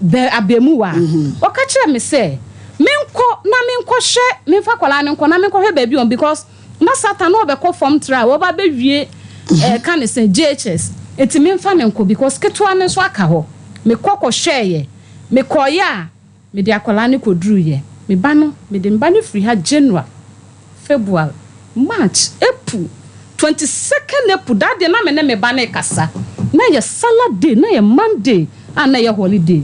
bɛ abamuwa. Ɔka kyerɛɛ me sɛ menkɔ na menkɔhwɛ, memfa akwadaa no nkɔ na menkɔhwɛ baabi a wɔn because na Satan na ɔbɛkɔ fam tra a wɔba abɛwie ɛɛ ka ne sɛn JHS. Nti memfa no nkɔ because ketewa no nso aka hɔ. Mekɔ kɔhwɛeɛ. Mekɔeɛ a. Mede akwadaa no kɔduruiɛ. Me ba no, mede me ba no firi ha January, February, March, April, 22nd April, that day na me ne me ba no rekasa. Na ɛyɛ Salah day, na ɛyɛ Monday a na ɛyɛ holiday.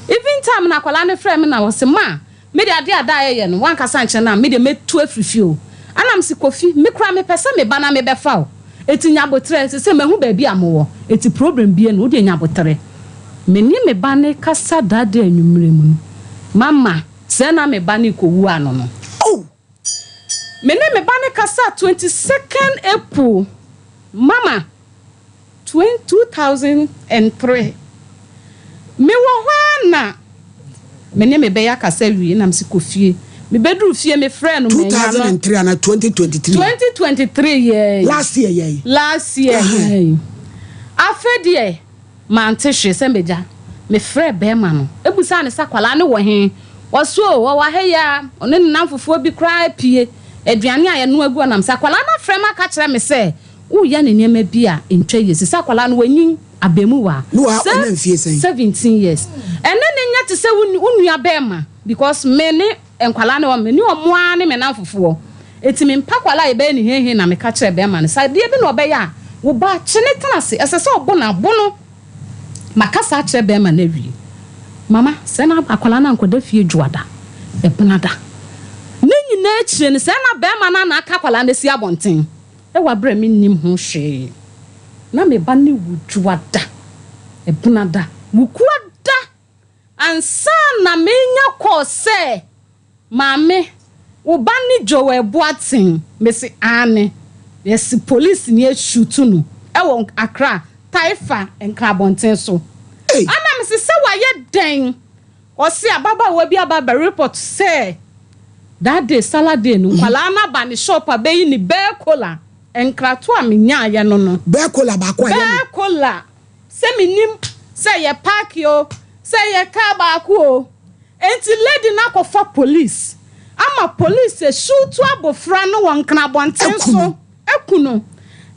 Even time no akwadaa no frɛɛ me na ɔse, Ma, me deɛ adeɛ a da a yɛyɛ no, woankasa ankyerɛ no a, me deɛ mɛtu afiri fie o. Ɛna mese, Kofi, me koraa mepɛ sɛ me ba na mebɛfa wo. Enti nya aboterɛ, seesei mahu baabi a mowɔ, enti problem biara nni hɔ, wo deɛ nya aboterɛ. Me ne me ba no rekasa that day anwummerɛ mu no, mama, sɛɛ na me ba no rekɔwu ano no. Oh! Me ne me ba no kasaa 22nd April, mama, 2003. Mewɔ hɔ ara na me ne me ba yi akasa awie na mese kɔ fie. Mebɛduru fie mefrɛɛ no mannya no. 2003 anaa 2023? 2023 yɛɛ yi. Last year yɛɛ yi. Last year yɛɛ yi. Afei deɛ mante hwee sɛ m'agya. Mefrɛɛ barima no bisaa no sɛ akwadaa no wɔ he? Ɔse oo ɔwɔ ha yi ara, ɔne ne nnamfofoɔ bi koraa apue. Aduane a yɛnoa gu hɔ na mese akwadaa no afrɛ me aka kyerɛ me sɛ Woyɛ no nneɛma bi a ɛntwa yie. Sesei akwadaa no wanyin, abamuwa. Ne wa ɔnya mfie sɛn? 17 years. Ɛne no nyɛ te sɛ wo nua bɛɛma because me ne nkwadaa no me ne ɔmo ara ne me namfofoɔ. Enti me mpa akwadaa a yɛbɛyɛ no heihei na meka kyerɛ bɛɛma no sɛ adeɛ bi na ɔbɛyɛ a wo ba kye no tena ase. Ɛsɛ sɛ ɔbo no a bo no. Makasa akyerɛ bɛɛma no awie. Mama, sɛ na akwadaa no ankɔda fie dwoada, ɛbenada. Ne nyinaa akyire no sɛ na bɛɛma no a na aka akwadaa no asi abɔnten. Wɔ aber a minnyim ho hwee, na me ba no wu Dwoada, Ebonada, Wukuada ansaana menya call sɛ, Maame, wo ba ne Joel Boateng. Mese, Aane. Yɛse polisini ashoot no wɔ Accra, Taifa nkrabɔnten so. Ana mese, sɛ wayɛ dɛn? Ɔse ababaawa bi aba abɛ report sɛ that day Salah day no nkwadaa no aba ne shop abɛyi ne bear cola nkrato a menyaeɛ no no. Bear cola baako a ɛyɛ no. Bear cola sɛ mennim sɛ ɛyɛ park o sɛ ɛyɛ car baako o enti lady no akɔfa police ama police ashoot abofra no wɔ Nkrabɔnten so. aku no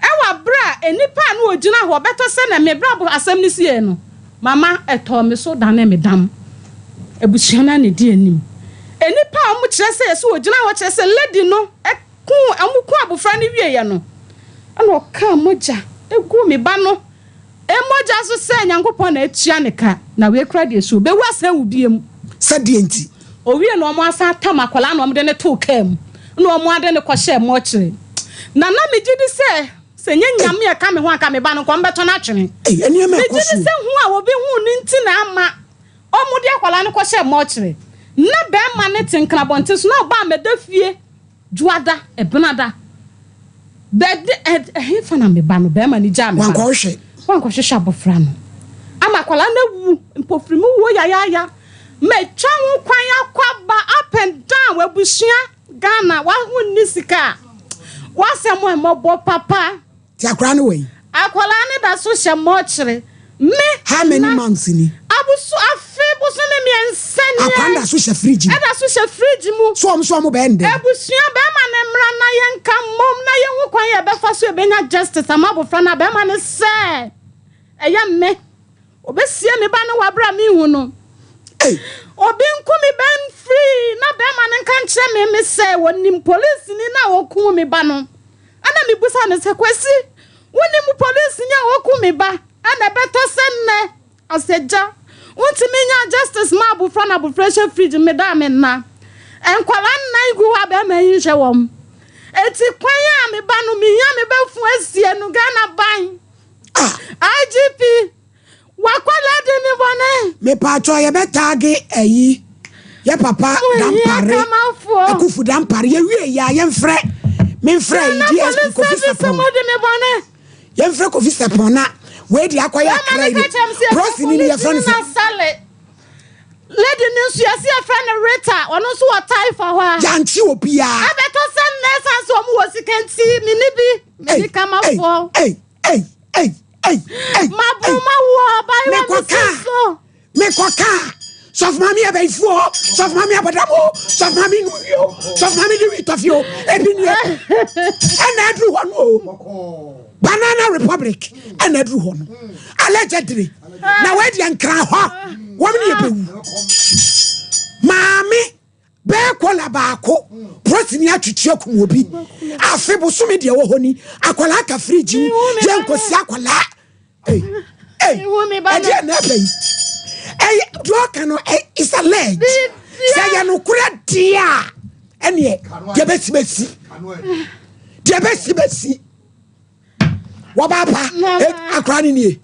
wɔ bere a nnipa a na wɔgyina hɔ bɛtɔ sɛ na me bere a asɛm no siei no, mama ɛtɔɔ me so danee me dam. Abusua no ara na edi anim. Nnipa a wɔkyerɛ sɛ yɛsɛ wɔgyina hɔ kyerɛ sɛ lady no kuu wɔn kuu abofra no wieɛ no, ɛna ɔkaa mogya guu me ba no mogya so sɛ Nyankopɔn na atua ne ka, na wei koraa deɛ so ɔbɛwu asan awu biom. Sɛ deɛ nti? Owie na wɔn asan atam akwadaa na wɔn de no too kaa mu na wɔn ade no kɔhyɛɛ mɔkyere. Na na megye di sɛ sɛ nyɛ Nyame a ɛka me ho anka me ba no nka wɔn bɛtɔ no atwene. Ei, nneɛma Megye ɛkɔ di so. sɛ hu a obi huu no nti na ama. Wɔde akwadaa no kɔhyɛɛ mɔkyere. Na barima no te nkrabɔnten so na ɔbaa mɛda fie Dwoada, Ɛbenada. Bɛde ɛ ɛhefa na me ba no? Barima no gyaa me ba no. Wankɔhwehwɛ. Wankɔhwehwɛ abɔfra no. Ama akwadaa no awu mpofirimu wuo yayaaya. Matwa ho kwan akɔ aba up and down abusua Ghana wa wonni sika a w'asɛm mmɔbɔ papa. Ti akwadaa no wɔ yi. Akwadaa no da so hyɛ mɔkyere. Me. How many na months ni? Aboso afe bosome mmiɛnsa ni. Akwadaa no da so hyɛ fridge mu. Ɛda so hyɛ fridge mu. So wɔn so wɔn bɛyɛ ndɛ. Abusua bɛrima no mmra na yɛnka mmom na yɛnhu kwan yɛbɛfa so yɛbɛnya justice ama abofra no a bɛrima no sɛ ɛyɛ me. Obesie me ba no wɔ bere a minhu no. Obi nku me ba mfiri na barima no nka nkyerɛ me me sɛ onim polisini no a okum me ba no. Ɛna mibisa no sɛ, Kwasi, wunim polisini a okum me ba? Ɛna ɛbɛtɔ sɛ nnɛ, asagya, wontumi nya justice ma abofra na abofra hyɛ fridge mu meda a menna. Nkwadaa nnan gu hɔ a barima yi nhwɛ wɔn. Enti kwan a me ba no mihia me ba funu asie no, Ghana ban. IGP, wakwadaa di mi bɔne. Mepatwɔ yɛbɛ taage ayi yɛ papa dampare akufu dampare yɛ wie yɛ a yɛnfrɛ menfrɛ yi DSP Kofi Sapon yɛnfrɛ Kofi Sapon na wei di akɔyɛ akra yi prosi ni yɛfrɛ no sɛ Lady no nso yɛsi yɛfrɛ no Rita ɔno nso wɔ Taifa hɔ a. Yankye obiara. Ɛbɛtɔ sɛ nnɛ san so ɔmo wɔ sika nti mene bi mene kamafoɔ. Ei ei ei ei ei. Mabo ma wo abaayewa mi si so. Mekɔ kaa sɔfo maame abayifoɔ sɔfo maame abɔdam o sɔfo maame nui o sɔfo maame de wi tɔfi o ebi nie ɛna aduru hɔ no o banana republic ɛna aduru hɔ no allegedly na wɔadi nkran hɔ wɔn ne yɛ bɛwu maame. Bɛɛ kɔla baako prɔsini atwitwi akum obi afe bosome deɛ wɔ hɔ ni akwadaa ka firigyi mu yɛ nkosi akwadaa ɛdeɛ na ɛbɛ yi ɛyɛ deɛ ɔka no is alleged sɛ yɛ nokorɛ deɛ a ɛneɛ deɛ bɛsi bɛsi deɛ bɛsi bɛsi. wɔba pa eh, akora ne nie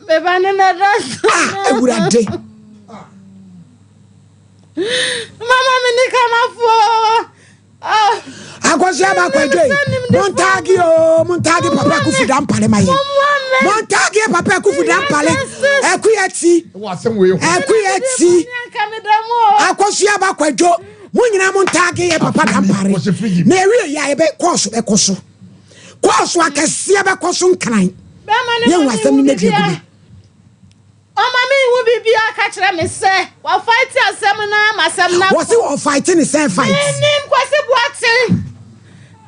meba ne na da so ah awurade mama me ni kamafoɔ ah. akɔsi aba kwadwo yi montaage o montaage papa akufu da mpale ma yɛ montaage papa akufu da mpale akuya ti akuya ti akɔsi aba kwadwo mo nyinaa montaage yɛ papa da mpale na ewie yɛ a yɛbɛ kɔɔso bɛkɔ so. Kɔɔso akɛseɛ bɛkɔ so nkran. Bɛrima no ma Yɛhu asɛm mehu no na dua gu biribiara. me. Ɔma mehu biribiara ka kyerɛ me sɛ wafaete asɛm no ama asɛm no Wɔse akɔ. wɔfaete ne sɛn fight? Menim Kwasi Boateng.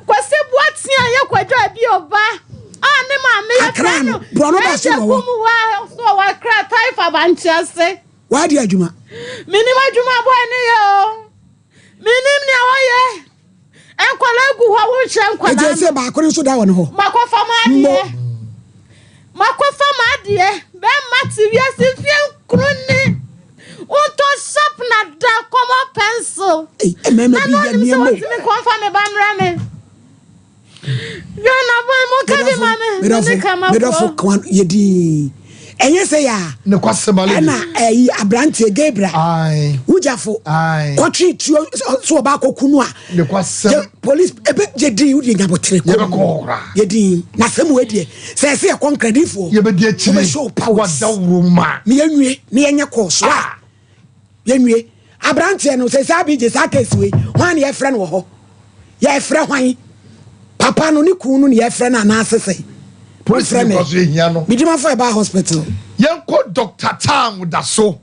Kwasi Boateng a ɛyɛ Kwadwo Abio ba a ne maame yɛfrɛ Accra no no, borɔno bɛɛ so na Agya ɔwɔ. Kumuwa so ɔwɔ Accra Taifa Bankye ase. Wadi adwuma. Menim adwuma boy no yɛ o. Menim nea ɔyɛ. Nkwadaa gu hɔ wohwɛ nkwadaa no. Ɛgye sɛ baako no nso da wɔn hɔ. Makɔfa m'adeɛ. Makɔfa m'adeɛ. Bɛrima te wiase mfie nkron ni. Wontɔ sharpener da common pencil. Mmarima bi yɛ Na nneɛma o. ɔnim sɛ wɔntumi nkɔmfa me ba mmerɛ me. Ghana boy mo ka bi ma me. Me ne kamafoɔ. Medɔfo kwan yɛ din. Ɛnyɛ sɛ yɛ a. Ne kwasɛm ale Ɛna ɛyi aberanteɛ Gabriel. Wugyafo. Kɔtwe tuo so ɔba akɔku no a. Ne kwasɛm. Police ebe yɛ din wodi nyabotere kɔ. Yɛbɛkɔ hɔ koraa. Yɛ din na sɛm wɔ deɛ sɛ ɛsɛ yɛ kɔ nkradifoɔ. Yɛbɛdi akyire. Wɔbɛ show powers. Wadawuro ma. Ne yɛnwie ne yɛnyɛ kɔɔ so a. Yɛnwie. Aberanteɛ no sɛ saa bigye saa case wei hwan ne yɛfrɛ no wɔ hɔ yɛfrɛ hwan papa no ne kun no ne yɛfrɛ no anaase sɛ Polisi mofrɛ ni kɔ so ehia no. Medimafo ɛbaa hospital. Yɛnkɔ Doctor Tam da so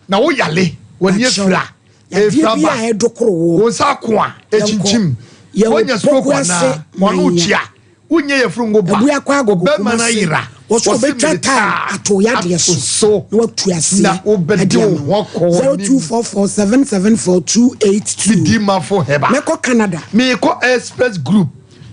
na wo yale w'ani afira Yadeɛ efira bi ba a ɛdokoro wo. wo nsa ako a ekyinkyim Yɛwɔ woanya stroke Poku ase anaa w'ano manya. kyia Wonyɛ yafunu ngo ba. Abua kɔ agogo Ɔbɛma no Kumasi. ayera. Wɔsɛ Wɔse ɔbɛtwa mede tae taa ato yadeɛ ato so so na watu aseɛ na wobɛde de wo ama ho wo. akɔ w'anim. 0244774282. Medi mafo hɛba. Mɛkɔ Canada. Meekɔ Express Group.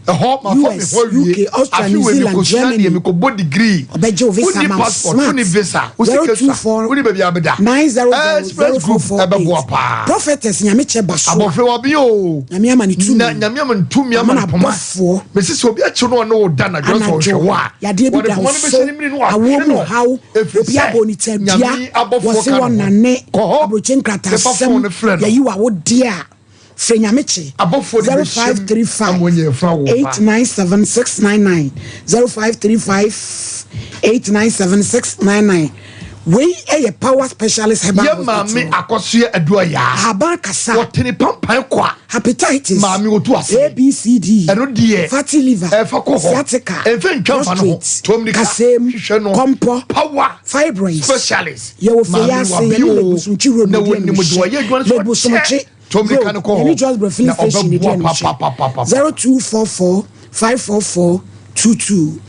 Ɛhɔ mafa me US, ho awie. UK, Austria, Afe New wei Zealand, mekɔsua Germany. deɛ mekɔbɔ degree. Ɔbɛgye wo visa Wonni ama wo passport, smart. wonni visa, wo sika sua, 024 wonni baabi a bɛda. 900 Express Group ɛbɛboa 0448. paa. Prophetess Nyamekyɛ Basoa. Abɔfra wabi o. Nyame ama ne tumi. Na Nyame ama ne tumi ama Ama ne poma. n'abɔfoɔ. Mesi sɛ obi akyi no ɔne wo da anadwo na sɛ ɔhwɛ Anadwo, wo a, yadeɛ bi wɔde da wo poma no so, bɛhyɛ ne mene no awoɔ wahwe mu no. haw, Ɛfiri obi sɛ abɔ ne tadua, Nyame abɔfoɔ wɔse ka ne ho. wɔnane, Kɔ hɔ, aburokyi ne fa phone nkratasɛm, no frɛ no. yɛyi w'awodeɛ a, frɛ Nyamekye, Abɔfoɔ de bɛhyɛm ama 0535 wɔanya afura wo ba. 897 699, 0535 897 699. Wei yɛ Power Specialist Herbal Yɛ Hospital. maame Akɔsoɛ Aduayaa. Ahaban kasa. Wɔtene pampan kwa. Hepatitis. Maame otu ase. A, B, C, D. Ɛno deɛ. Fatty liver. Ɛfa kɔ hɔ. Sciatica. Ɛmfa ntwa mfa no ho. Prostate. Tuo mmirika. Kasem. Hwehwɛ no. Kɔmpɔ. Power. Fibroids. Specialist. Yɛwɔ Maame Feyase, wabi yɛne o. Lebusumkyi Road Na na ɛdi wɔnim deɛ animhwɛ. ɔyɛ adwuma no so ɔkyɛ. Lebusumkyi Tuo mmirika Road, no kɔ yɛne hɔ. Joyce Filling Na Station na ɛdi ɔbɛboa animhwɛ. papapapapa. 0244 544 22.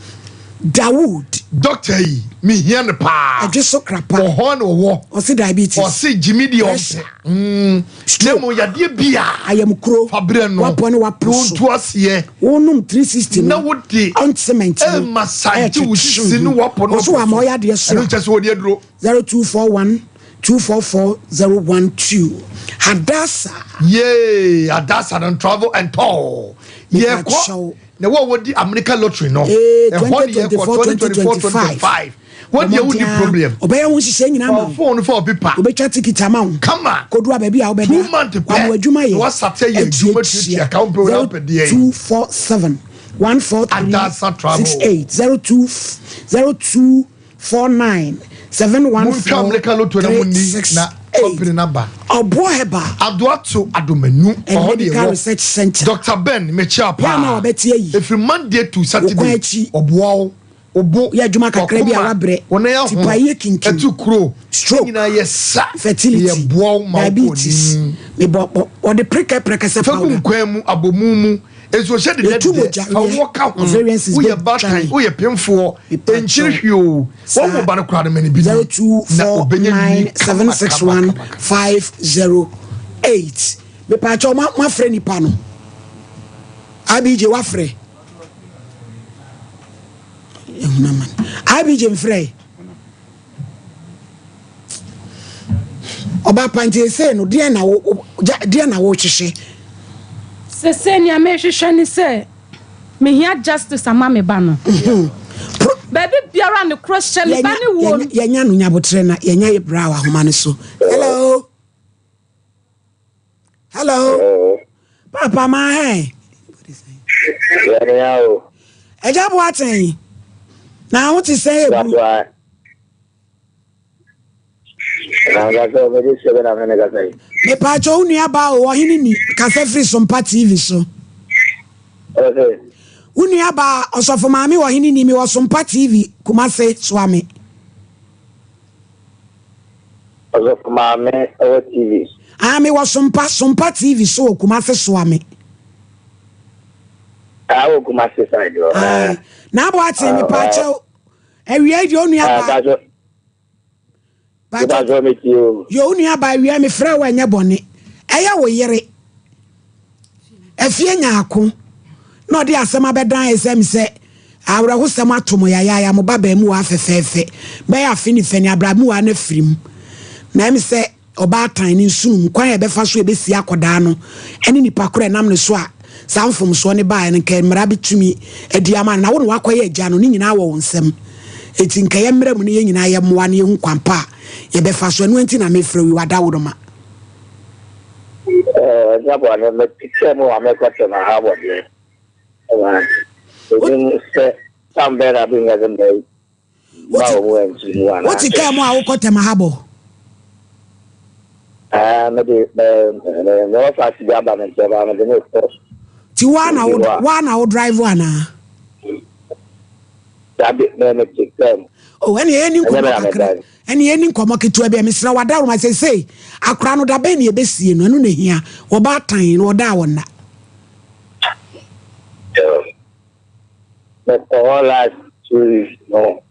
Dawood. Doctor yi, mehia no paa. Ɛdwe so krapa. Wɔ hɔ na ɔwɔ. Ɔse diabetes. Ɔse gyimi deɛ ɔmpɛ. Pressure. Mm. Na mmom yadeɛ bi a. Ayamkuro. Fa brɛ no. Wapɔ ne wapo Na so. ɔntu aseɛ. Wonom 360 no. Na wode. Ointment no. Ɛmassage wo sisi ne wapɔ ne Ɔso wapo wama so. ɔyɛ adeɛ so Ɛno a. nkyɛ sɛ wɔde aduro. 0241 244 012. Hadassah. Yay! Hadassah no travel and tour. Yɛkɔ na wo a wɔdi America lottery no. Ee, Ɛhɔ ne yɛkɔ 2024 2024 2025. Wɔn deɛ wonni problem. Ɔbɛyɛ ho nhyehyɛ nyinaa ma wo. Phone fa obi pa. Obetwa ticket ama wo. Kama. Kodu a baabi a wobɛda. 2 month pɛ. Wama w'adwuma yɛ. Na wasate yɛ adwuma tuatua ka wo mpɛ wo na wopɛ deɛ. 0247 143 Adasa travel. 68 02 0249 714 Montwa America lotto na monni na company number. Ɔboɔ Herbal. Adoato Adomanu. And Ɔhɔ ne Medical yɛwɔ. Research Center. Dr. Ben mekyia Yɛ a na paa. wɔbɛte ayi. Ɛfiri Monday to Wo Saturday. kwan akyi. Ɔboa wo. Obo. Yɛ adwuma kakra bi a wakoma, wabrɛ. Wo nan ahono. Tipaeɛ kinkim. Ɛtu kuro. Stroke. Ne nyinaa yɛ sa. Fertility. Yɛboa wo ma wokɔ Diabetes. anim. Mebɔ bɔ wɔde prekɛ prɛkɛsɛ Fa gu powder. nkwan mu, abomu mu. Nsuo hyɛ Yɛtu dedɛdedɛ. mogya Fa weɛ. woɔ ka ho. Ovarian cyst Woyɛ bɛtwa baatan, ne. woyɛ pemfoɔ. Ɛnkyiri hwee o. Saa. Wɔwo ba no koraa no ma no bi ni. Na ɔbɛnya 0249 nwi kama kama 761 kama kama. 508. Mepaakyɛw mo moafrɛ nipa no. IBJ wafrɛ. Ehunu ama no. IBJ mfrɛ. Ɔba panti ese no deɛ na wo deɛ na wo hwehwɛ. Sese nea mehwehwɛ ne sɛ mehia justice ama me ba no. Baabi biara ne korɔ hyɛ me ba ne wuo no. Yɛnya no nyabotrɛ na yɛnya yɛ bra wɔ ahoma no so. Hello. Hello. Papa ma hɛn. Ɛgya Boateng. Na ho te sɛ ebu. Mepaakyɛ wo nua baa o ɔhene ni kasa firi Sompa TV so. Wo nua baa ɔsɔfo maame ɔhene ni mewɔ Sompa TV Kumase soa me. Ɔsɔfo maame ɛwɔ TV. Ah mewɔ Sompa Sompa TV so wɔ Kumase soa me. Ah wɔ Kumase side hɔ. Ah na abo ate mepaakyɛ awia yi deɛ onua baa. Mepakyɛw me tie o. Yo wo nua baa awia me frɛ wo ɛnyɛ bɔne. Ɛyɛ wo yere. Afie nyaako na ɔde asɛm abɛdan ɛsɛ mi sɛ awerɛhosɛm ato mo yayaaya mo ba baamuwaa fɛfɛɛfɛ bɛyɛ afe ne fɛ ne abramuwaa no afiri mu. Na ɛmi sɛ ɔbaatan ne nsono mu kwan a ɛbɛfa so a ɛbɛsi akɔdaa no ne nipa korɔ a ɛnam ne so a saa mfomsoɔ no baeɛ no nka mmara bɛtumi adi ama no na wo na wakɔyɛ agya no ne nyinaa wɔ wo nsam enti nka yɛ mmara mu no yɛn nyinaa yɛ mmoa na yɛhu kwan pa a yɛbɛfa so ɛno nti na mefrɛ wi wadaworoma. Ɛɛ bɔne mekyekyɛ mu a mekɔte ma ha wɔ deɛ ɛwɔ ɛnim sɛ tam bɛn na bi nyɛ de mɛ Wote kaa mu a wokɔ Tɛmahabɔ? Ti woa na wo woa na wo drive anaa? Oh, ɛne yɛni nkɔmmɔ kakra ɛne yɛni nkɔmmɔ ketewa bi a mesrɛ wadaroma sesei akora no da bɛn ne yɛbɛsie no ɛno na hia wɔba atan na ɔda a wɔnna. Mekɔ hɔ last 2 weeks no.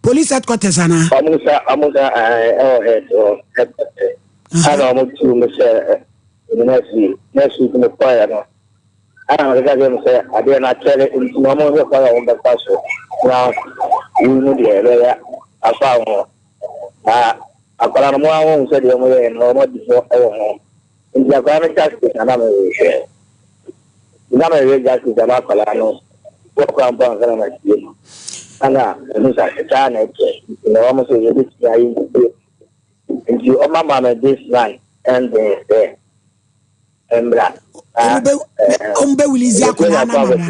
Police headquarters anaa? Ɔmo sa ɔmo sa ɛɛ ɛwɔ head hɔ headquarters. Ɛna ɔmo tu mi sɛ ɛ next week next week mi kɔ yɛ no. Ɛna mekeka kyerɛ no sɛ adeɛ no akyɛre nti na wɔnhwɛ kwan a wɔbɛfa so na wui no deɛ ɛbɛyɛ afa ho. Na akwadaa no mo ara mohu sɛ deɛ wɔyɛɛ no wɔadi fɔ wɔ ho. Nti akwadaa no justice na na mehwehwɛ. Nti na mehwehwɛ justice ama akwadaa no wɔ koraa mpo ansa na masie no. Ɛna mehu sɛ saa na ɛkyɛ nti na wɔn sɛ yɛbɛtumi ayɛ yie. Nti wɔama me this line ɛnden sɛ. Mbra. Ɔmo bɛ ɔmo bɛ release akwadaa no ama mo anaa?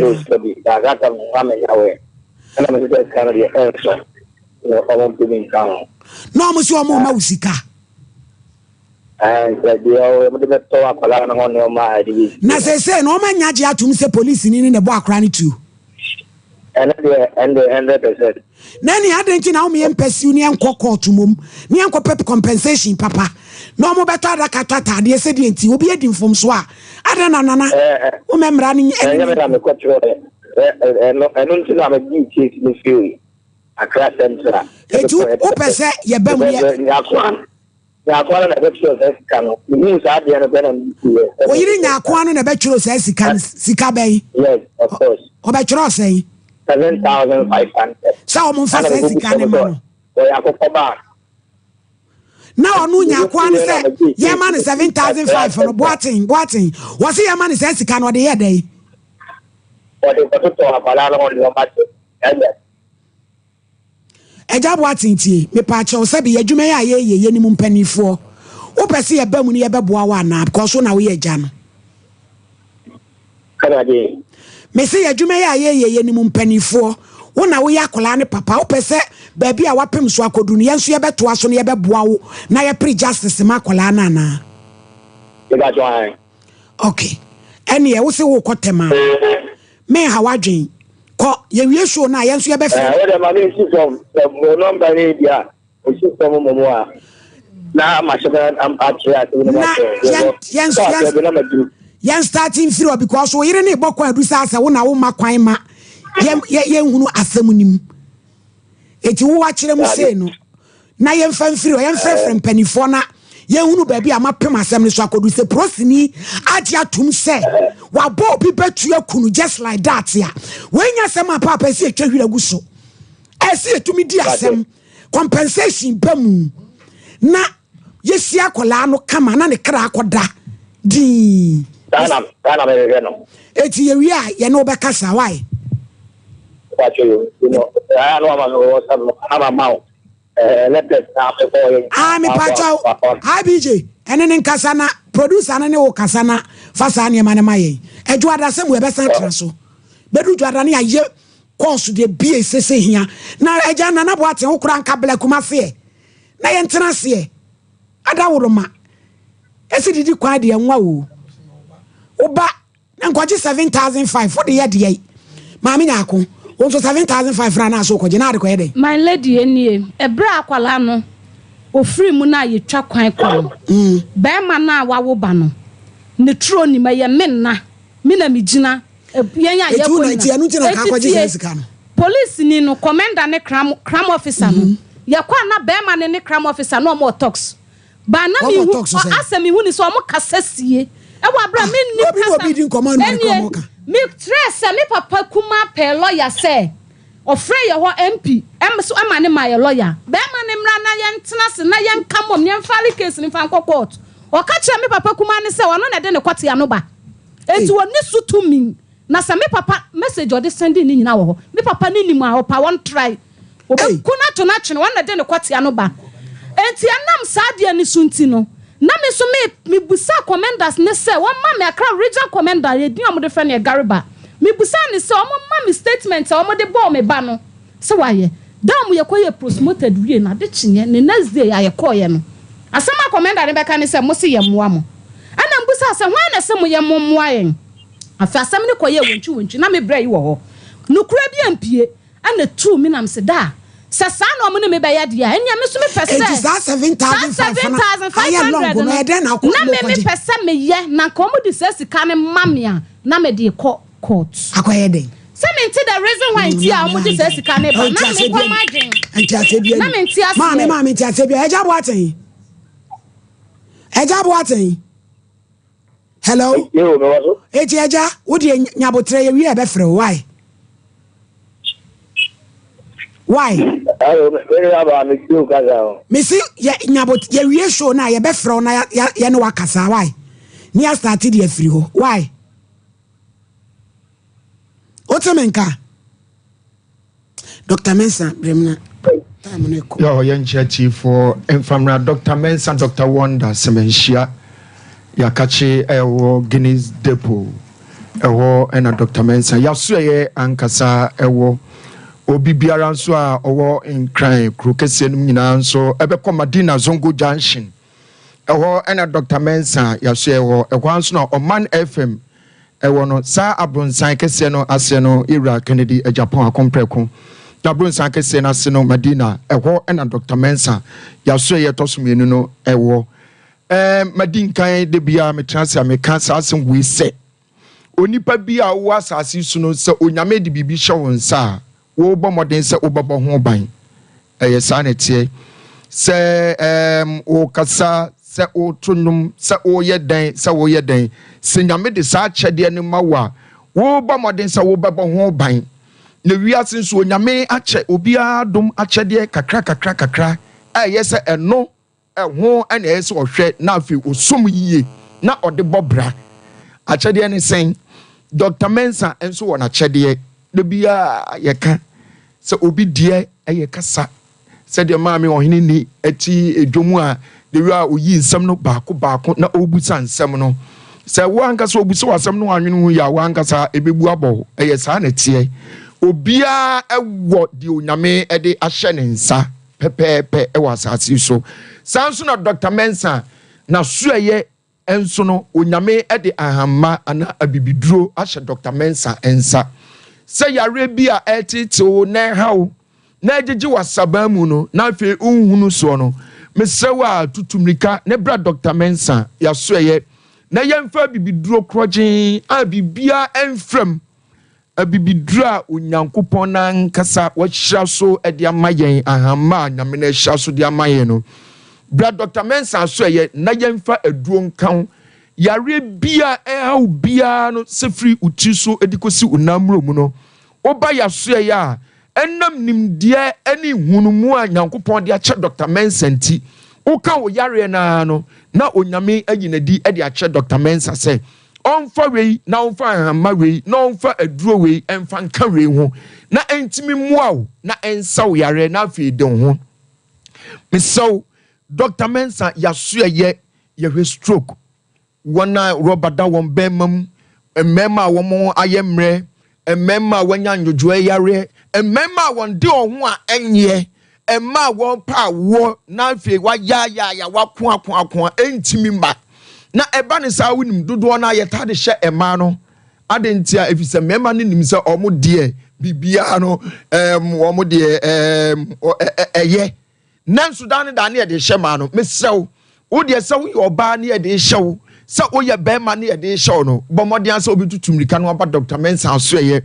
Na ɔmo sɛ ɔmo ma wo sika. Na seesei no ɔmo anya agye atom sɛ polisini no na ɛbɔ akwadaa no tuo. Ɛno deɛ ɛnde 100%. Na ɛne adɛn nti na wɔn yɛn mpɛsiw ne yɛn nkɔ court mmom ne yɛn nkɔ pɛ compensation papa na wɔn bɛtɔ adaka tɔ ataadeɛ sɛdeɛ nti obi adi mfomso a adɛn na nana wo mɛ mmara no ɛne ɛnyɛ me na mekɔ kyerɛ ɛno ɛno nti na medi case no firi Accra Central. Eti wopɛ sɛ yɛbɛ mu yɛ. Nyaakoa no na ɛbɛtwerɛ saa sika no. Mehuu saa adeɛ no pɛ na mede siiɛ. Wo yere Nyaakoa no na ɛbɛtwerɛ saa sika no? Sika bɛn? Yes, of course. Ɔbɛtwerɛ sɛn? 7,500. Sɛ wɔn mfa saa sika no ma no. Wɔyɛ akokɔ baa. Na ɔno Nyaakoa no sɛ yɛma no 7,500 no, Boateng, Boateng, wɔse yɛma no saa sika no, ɔde yɛ dɛn? Ɔde kɔtotɔ akwadaa no ho nneɛma te. Ɛnyɛ. Agya Boateng tie, mepaakyɛw sɛbe yɛ adwuma yi a yɛyɛ yi yɛnim mpaninfoɔ, wopɛ sɛ yɛba mu na yɛbɛboa wo anaa because wo na woyɛ agya no. Mese yɛ adwuma yi a yɛyɛ yɛnim mpaninfoɔ, wo na woyɛ akwadaa no papa, wopɛ sɛ baabi a wapem so akɔduru no yɛn nso yɛbɛtoa so na yɛbɛboa wo na yɛpere justice ma akwadaa no anaa? Ok, ɛneɛ wo se wokɔ tɛm a. Menha w'adwen. Kɔ, yɛwie show no a, yɛn nso yɛbɛfrɛ. Ɛɛ, wo deɛ ma mensi fam. Sɛ mo nɔmba no yɛ bi a, mesi fam mmom a, na mahyɛ da akyerɛ asɛm no mu akyerɛ wo. Na yɛn, yɛn, yɛn, yɛn start mfiri hɔ because wo yere no rebɔ kwan adu saa sɛ wo na womma kwan ma yɛn, yɛn, yɛnhunu asɛm no mu. Eti wo akyerɛ mu sei no, na yɛmfa mfiri hɔ, yɛmfrɛfrɛ mpanimfoɔ na yɛnhunu baabi a mapem asɛm no so akɔdu. Sɛ prosini agye atom sɛ wabɔ obi bɛtu aku no just like that a, wei nyɛ asɛm a paapa ɛsɛ yɛtwa hwira gu so. Ɛsɛ yɛtumi di asɛm, compensation ba mu na yɛsi akwadaa no kama na ne kra akɔda dinn. Saa na saa na mehwehwɛ no. Eti yɛwie a yɛne wo bɛkasa why? Ah, me pacho, hi BJ, ɛne ne nkasa na producer no ne wo kasa na fa saa nneɛma no ma yɛn. Adwoada sɛ mu ɛbɛsan atena so. Bɛdu dwoada ne ayɛ kɔɔso deɛ bie sese hia. Na agya Nana Boateng wo koraa nka bla Kumaseɛ na yɛntena aseɛ. Adaworoma, ɛsi didi kwan deɛ nwa o. Woba Na nkɔgye 7500 wode yɛ deɛn? Maame Nyarko, wo nso 7500 no anaa so wokɔgye na ade kɔyɛ dɛn? My lady nie, ɛberɛ a akwadaa no ɔfiri mu no a yɛtwa kwan kɔ no, barima no a wawo ba no, ne turo nim, ɛyɛ me nna, me na megyina, yɛn a yɛkɔ nyina. Enti tie, polisini no, commander ne cram, cram officer no, yɛkɔ a na barima no ne cram officer no wɔn wɔ talks. Ba na Wɔn mehu, talks sɛn? asɛ mehu ne sɛ wɔn kasa sie ɛwɔ abere a Ah, mennim obi ne kasa obi di nkɔmmɔ a na ɔne Ɛnneɛ, wɔn ka. mekyerɛɛ sɛ me papa kumaa pɛɛ lɔya sɛ ɔfrɛ yɛ hɔ MP ɛm so ɛma ne maa yɛ lɔya. Bɛɛma no mmra na yɛntena ase na yɛnka mmom na yɛmfile case no mfa nkɔ court. Ɔka kyerɛɛ me papa kumaa no sɛ ɔno na ɛde ne kɔtea no ba. Enti ɔnni so tumi. Na sɛ me papa, message a ɔde sɛndee no nyinaa wɔ hɔ. Me papa no nim a, ɔpa wɔntrae. Wɔbɛku no ato no atwene, wɔn na ɛde ne kɔtea no ba. Enti ɛnam saa adeɛ no so nti no, na me nso me, mebisaa commanders no sɛ wɔmma me, Accra Regional Commander, edin a wɔde frɛ no yɛ Gariba, mebisaa no sɛ wɔmma me statement a wɔde bɔɔ me ba no sɛ wayɛ. Da a yɛkɔyɛɛ postmorted wiei no, ade kyeeɛ, ne next day a yɛkɔeɛ no, asɛm a commander no bɛka ne sɛ, Mose yɛmmoa mo. Ɛna mebisaa sɛ, Hwan na ɛse mo yɛmmoa yɛn? Afei asɛm no kɔyɛɛ wontwiwontwi, na me brɛ yi wɔ hɔ. Nokorɛ bi ampue. Ɛna etuu me nam se, Daa, sɛ saa na wɔn ne me bɛyɛ deɛ a, ɛnneɛ me nso mepɛ sɛ Enti saa 7,500 no ayɛ long 7,500 no, no, ɛdɛn na akɔ na me mokɔgye? mepɛ sɛ meyɛ, na anka wɔde saa sika no ma me a, na mede rekɔ court. Akɔyɛ dɛn? Sɛ mente the reason why nti a wɔde saa sika no reba, na me nkɔ m'adwen. Nteaseɛ biara Na ni. mente aseɛ. Maame, maame, nteaseɛ biara. Agya Boateng. Agya Boateng. Hello. Yo, mewɔ so. Eti agya, wo deɛ nyabotrɛ yɛ wie a ɛbɛfrɛ wo. Why? Why? Hello, me me aba me ti o kasa o. Me si yɛ nyabot yɛ wie show na yɛbɛfrɛ wo na yɛ yɛ ne wakasa. Why? Ne yɛ start de afiri hɔ. Why? Wote me nka? Dr. Mensah brem na time no kɔ. Yɛ yɛn nkyerɛ tiefoɔ mfamra Dr. Mensah Dr. Wonder Sɛmɛnhyia Yakakye ɛwɔ Guinness Depot ɛhɔ ɛna Dr. Mensah yasoɛyɛ ankasa ɛwɔ obi biara nso a ɔwɔ Nkran kuro kɛseɛ no mu nyinaa nso ɛbɛkɔ Madina Zongo Junction ɛhɔ ɛna Dr. Mensah yasoɛ wɔ ɛhɔ nso na Ɔman FM Ɛwɔ no, saa abronsan kɛseɛ no aseɛ no Yɛwura Kennedy Agyapong Akompreko n'abronsan kɛseɛ no ase no Madina, ɛhɔ na Doctor Mensah y'asoɛeɛ ɛtɔ so mienu no wɔ. Ɛɛ, madi nkan da biara metena ase a meka saa asɛm wei sɛ, onipa bi a wowɔ asase yi so no, sɛ Onyame de biribi hyɛ wo nsa a, Wobɔ mmɔden sɛ wobɛbɔ ho ban. Ɛyɛ saa na ɛteɛ. Sɛ ɛɛm wokasa, sɛ woto nnwom, sɛ woyɛ dɛn, sɛ woyɛ dɛn, sɛ Nyame de saa akyɛdeɛ no ma wo a, wobɔ mmɔden sɛ wobɛbɔ ho ban. Na wiase nso, Onyame akyɛ obiara adom akyɛdeɛ kakra kakra kakra a ɛyɛ sɛ ɛno Ɛho na ɛyɛ sɛ ɔhwɛ na afei ɔsɔ mu yie na ɔde bɔ bra. Akyɛdeɛ ne sɛn? Dɔkta Mensah nso wɔ n'akyɛdeɛ. Da biara yɛka sɛ obi deɛ yɛ kasa. Sɛdeɛ Maame Ɔhene Ni te dwom a the way a ɔyi nsɛm no baako baako na ɔrebisa nsɛm no. Sɛ wo ankasa ɔbisa wo asɛm no woanwene ho yie a, wo ankasa ɛbɛbu abɔ wo. Ɛyɛ saa na ɛteɛ. Obiara wɔ deɛ Onyame de ahyɛ ne nsa. pɛpɛɛpɛ wɔ asase yi so. Saa nso na Dɔkta Mensah n'asoɛeɛ nso no, Onyame de ahamma anaa abibiduro ahyɛ Dɔkta Mensah nsa. Sɛ yareɛ bi a ɛreteetee wo na ɛha wo na ɛgyegye w'asaban mu no na afei wonhunu soɔ no, mesrɛ wo a tutu mmirika na bra Dɔkta Mensah y'asoɛeɛ na yɛmfa abibiduro korɔgyenn a biribiara mfra mu Abibiduro a Onyankopɔn no ankasa wahyira so de ama yɛn, ahamma a Nyame no ahyira so de ama yɛn no. Bra Dɔkta Mensah asoɛeɛ na yɛmfa aduro nka wo. Yareɛ biara ɛha wo biara no, sɛ firi wo tiri so de kɔsi wo nan mmuro mu no, woba yɛasoɛeɛ a, ɛnam nimdeɛ ne nhunumu a Nyankopɔn de akyɛ Dɔkta Mensah nti, woka wo yareɛ no ara no, na Onyame ayi no adi de akyerɛ Dɔkta Mensah sɛ, Ɔmfa wei na ɔmfa nhamma wei na ɔmfa aduro wei mfa nka wei ho na ɛntumi mmoa wo na ɛnsa wo yareɛ na afei de wo ho. Mesrɛ wo, Dɔkta Mensah yasoɛyɛ yɛhwɛ stroke, wɔn a rɔba da wɔn bɛɛma mu, mmarima a wɔn ayɛ mmerɛ, mmarima a wɔanya nnwodwoɛ yareɛ, mmarima a wɔn de wɔn ho a ɛnyeɛ, mmaa a wɔpɛ awoɔ na afei wayaayaaya wakoakoakoa ɛntumi mma. Na ɛba ne saa wonim dodoɔ no a yɛtaa de hyɛ mmaa no. Adɛn ntia? Ɛfiri sɛ mmarima no nim sɛ wɔn deɛ biribiara no wɔn deɛ ɛyɛ. Nanso daa ne daa ne yɛde rehyɛ mmaa no. Mesrɛ wo, wo deɛ sɛ woyɛ ɔbaa ne yɛde rehyɛ wo, sɛ woyɛ barima ne yɛde rehyɛ wo no, bɔ mmɔden ara sɛ wobɛtutu mmirika no aba Dɔkta Mensah asoɛeɛ.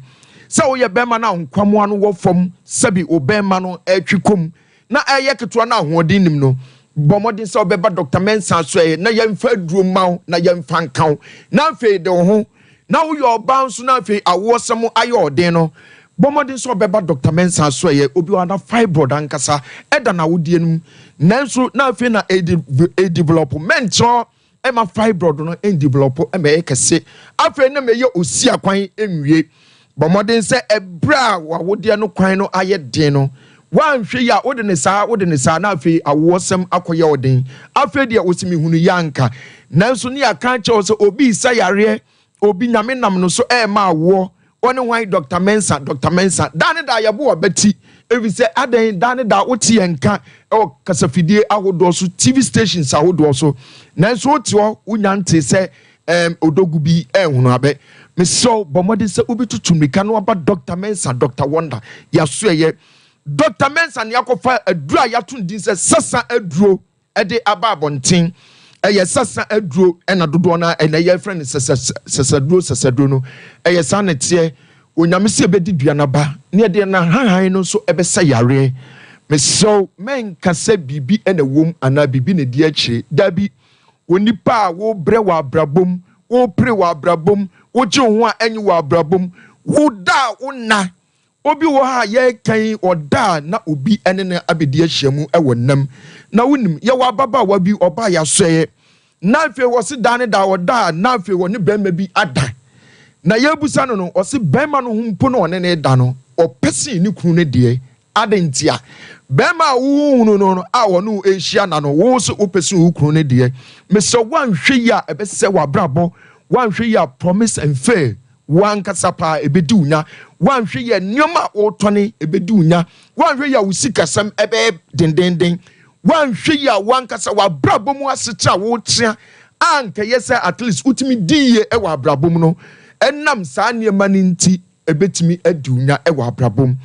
Sɛ woyɛ barima no a nkwamoa no wɔ fam sɛbi wo barima no retwe kɔ mu na ɛreyɛ ketewa na ahoɔden nnim no, bɔ mmɔden sɛ wobɛba Dɔkta Mensah asoɛeɛ na yɛmfa aduro mma wo na yɛmfa nka wo na afei de wo ho Na woyɛ ɔbaa nso na afei awoɔsɛm ayɛ ɔden no, bɔ mmɔden sɛ ɔbɛba Dɔkta Mensah asoɛeɛ. Obi wɔ hɔ a na fibroid ankasa da n'awodeɛ no mu, nanso na afei na ɛredevelɔpo. Mɛnkyerɛ mma fibroid no ndevelɔpo ma ɛyɛ kɛse. Afei na mɛyɛ osiakwan nwie. Bɔ mmɔden sɛ ɛberɛ a w'awodeɛ no kwan no ayɛ den no, woanhwɛ yie a wode no saa, wode no saa na afei awoɔsɛm akɔyɛ ɔden. Afei deɛ wose mehunu yɛ anka. Nanso ne yɛaka akyerɛ wo sɛ obi resa yareɛ, obi Nyame nam no so ɛrema awoɔ, ɔne hwan? Doctor Mensah, Doctor Mensah. Daa ne daa yɛbo w'abati, ɛfiri sɛ adɛn, daa ne daa wote yɛn nka wɔ kasafidie ahodoɔ so, TV stations ahodoɔ so, nanso wote hɔ wonya ntee sɛ Ɛɛm Odogu bi ɛɛhono abɛ. Mesrɛ wo bɔ mmɔden sɛ wobɛtutu mmirika na waba Dɔkta Mensah, Dɔkta Wonder, yɛasoɛeɛ. Dɔkta Mensah na yɛakɔfa aduro a yɛato no din sɛ sasa aduro de aba abɔnten. Ɛyɛ sasa aduro ɛna dodoɔ no ara ɛnɛ yɛfrɛ no sasa sasaduro sasaduro no. Ɛyɛ saa na ɛteɛ. Onyame sɛ yɛbɛdi dua no aba na yɛde n'ahahan no nso ɛbɛsa yareɛ. Mesrɛ wo mɛnka sɛ biribi na ɛwom anaa biribi na ɛdi akyire. Dabi. Onipa a wobrɛ wɔ abrabɔ mu, Worepere wɔ abrabɔ mu, wogye wo ho a ɛnye wɔ abrabɔ mu, woda a wonna. Obi wɔ hɔ a yɛreka yi, ɔda a na obi ne no abɛdi ahyiamu wɔ nna mu. Na wonim, yɛwɔ ababaawa bi, ɔbaa yɛasɔeɛ. Na afei ɔse daa ne daa ɔda a na afei ɔne barima bi ada. Na yɛrebusa no no, ɔse barima no ho mpo na ɔne no da no, ɔpɛ sen ne kunu no deɛ. Adɛn ntia? Barima a wohunu no no a ɔne wo rehyia nna no, wo nso wopɛ sen wo kunu no deɛ. Mesrɛ wo, woanhwɛ yie a ɛbɛsɛe w'abrabɔ. Woanhwɛ yie a promise and fail, wo ankasa paa ɛbɛdi wo nya. Woanhwɛ yie a nneɛma a woretɔne ɛbɛdi wo nya. Woanhwɛ yie a wo sikasɛm ɛbɛyɛ dendeenden. Woanhwɛ yie a w'ankasa w'abrabɔ mu asetra a woretra a anka ɛyɛ sɛ at least wotumi di yie wɔ abrabɔ mu no, ɛnam saa nneɛma no nti ɛbɛtumi adi wo nya wɔ abrabɔ mu.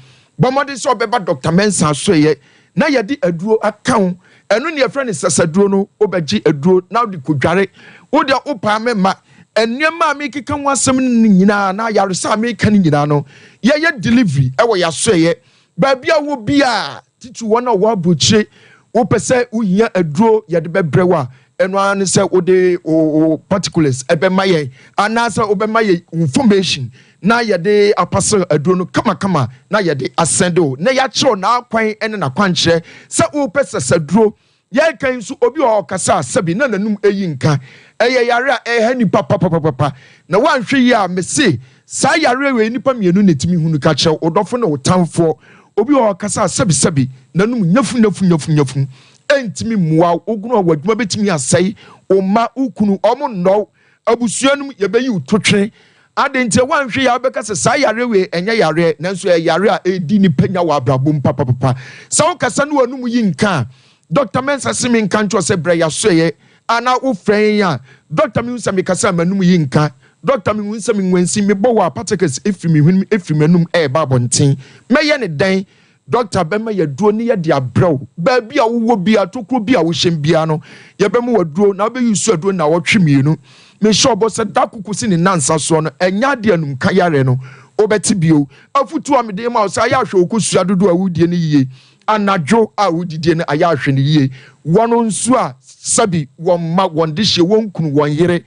Bɔ mmɔden sɛ wobɛba Dɔkta Mensah asoɛeɛ na yɛde aduro aka wo. Ɛno ne yɛfrɛ no sasaduro no. Wobɛgye aduro na wode kɔdware. Wo deɛ wopaa me mma. Nneɛma a merekeka ho asɛm no nyinaa anaa ayaresa a mereka no nyinaa no, yɛyɛ delivery wɔ yɛn asoɛeɛ. Baabi a wowɔ biara, titiriw wɔn a wɔwɔ aburokyire, wopɛ sɛ wohia aduro yɛde bɛbrɛ wo a, ɛno ara ne sɛ wode wo particulars ɛbɛma yɛn anaasɛ wobɛma yɛn information na yɛde apasel aduro no kamakama na yɛde asɛnde wo na yɛakyerɛw n'akwan ne n'akwankyerɛ sɛ wopɛ sasaduro Yɛreka yi nso, obi wɔ hɔ a ɔkasa a, sɛbe na n'anum ayi nka. Ɛyɛ yare a ɛha nnipa papapapapa, na woanhwɛ yie a, mese saa yareɛ wei nnipa mmienu na ɛtumi hunu, ka kyerɛ wo dɔfo ne wo tamfoɔ. Obi wɔ hɔ a ɔkasa a, sɛbe sɛbe n'anum nyafu nyafu nyafu nyafu. Ɛntumi mmoa wo, wo kunu a w'adwuma bɛtumi asɛe, wo mma, wo kunu, wɔn nnɔ wo, abusua no mu yɛbɛyi wo totwene. Adɛn nti a woanhwɛ yie a wobɛka sɛ saa yareɛ wei ɛnyɛ yareɛ, nanso ɛyɛ yareɛ a ɛredi nnipa nya wɔ abrabɔ mu papapapa. Sɛ wokasa ne w'anum yi nka a, Dɔkta Mensah se menka nkyerɛ wo sɛ brɛ yɛasoɛeɛ anaa wofrɛ yɛn a, Dɔkta mehu sɛ mekasa a m'anum yi nka, Dɔkta mehu sɛ menwansi, mebɔ wɔ a particles firi me hwenem firi m'anum ɛreba abɔnten, mɛyɛ no dɛn? Dɔkta bɛma yɛ aduro ne yɛde abrɛ wo. Baabi a wowɔ biara, tokuro bi a wohyɛm biara no, yɛbɛma wo aduro na wobɛ use aduro nnawɔtwe mmienu. Mehyɛ wo bɔ sɛ da ko kɔsi ne nnansa soɔ no, ɛnyɛ adeɛ a anumka yareɛ no, wobɛte bio. Afotuo a mede rema wo sɛ ayɛ ahwɛ wo kosua dodoɔ a wodie no yie, anadwo a wodidie no ayɛ ahwɛ no yie. Wɔn nso a sɛbi wɔn mma, wɔn dehyeɛ, wɔn kunu, wɔn yere,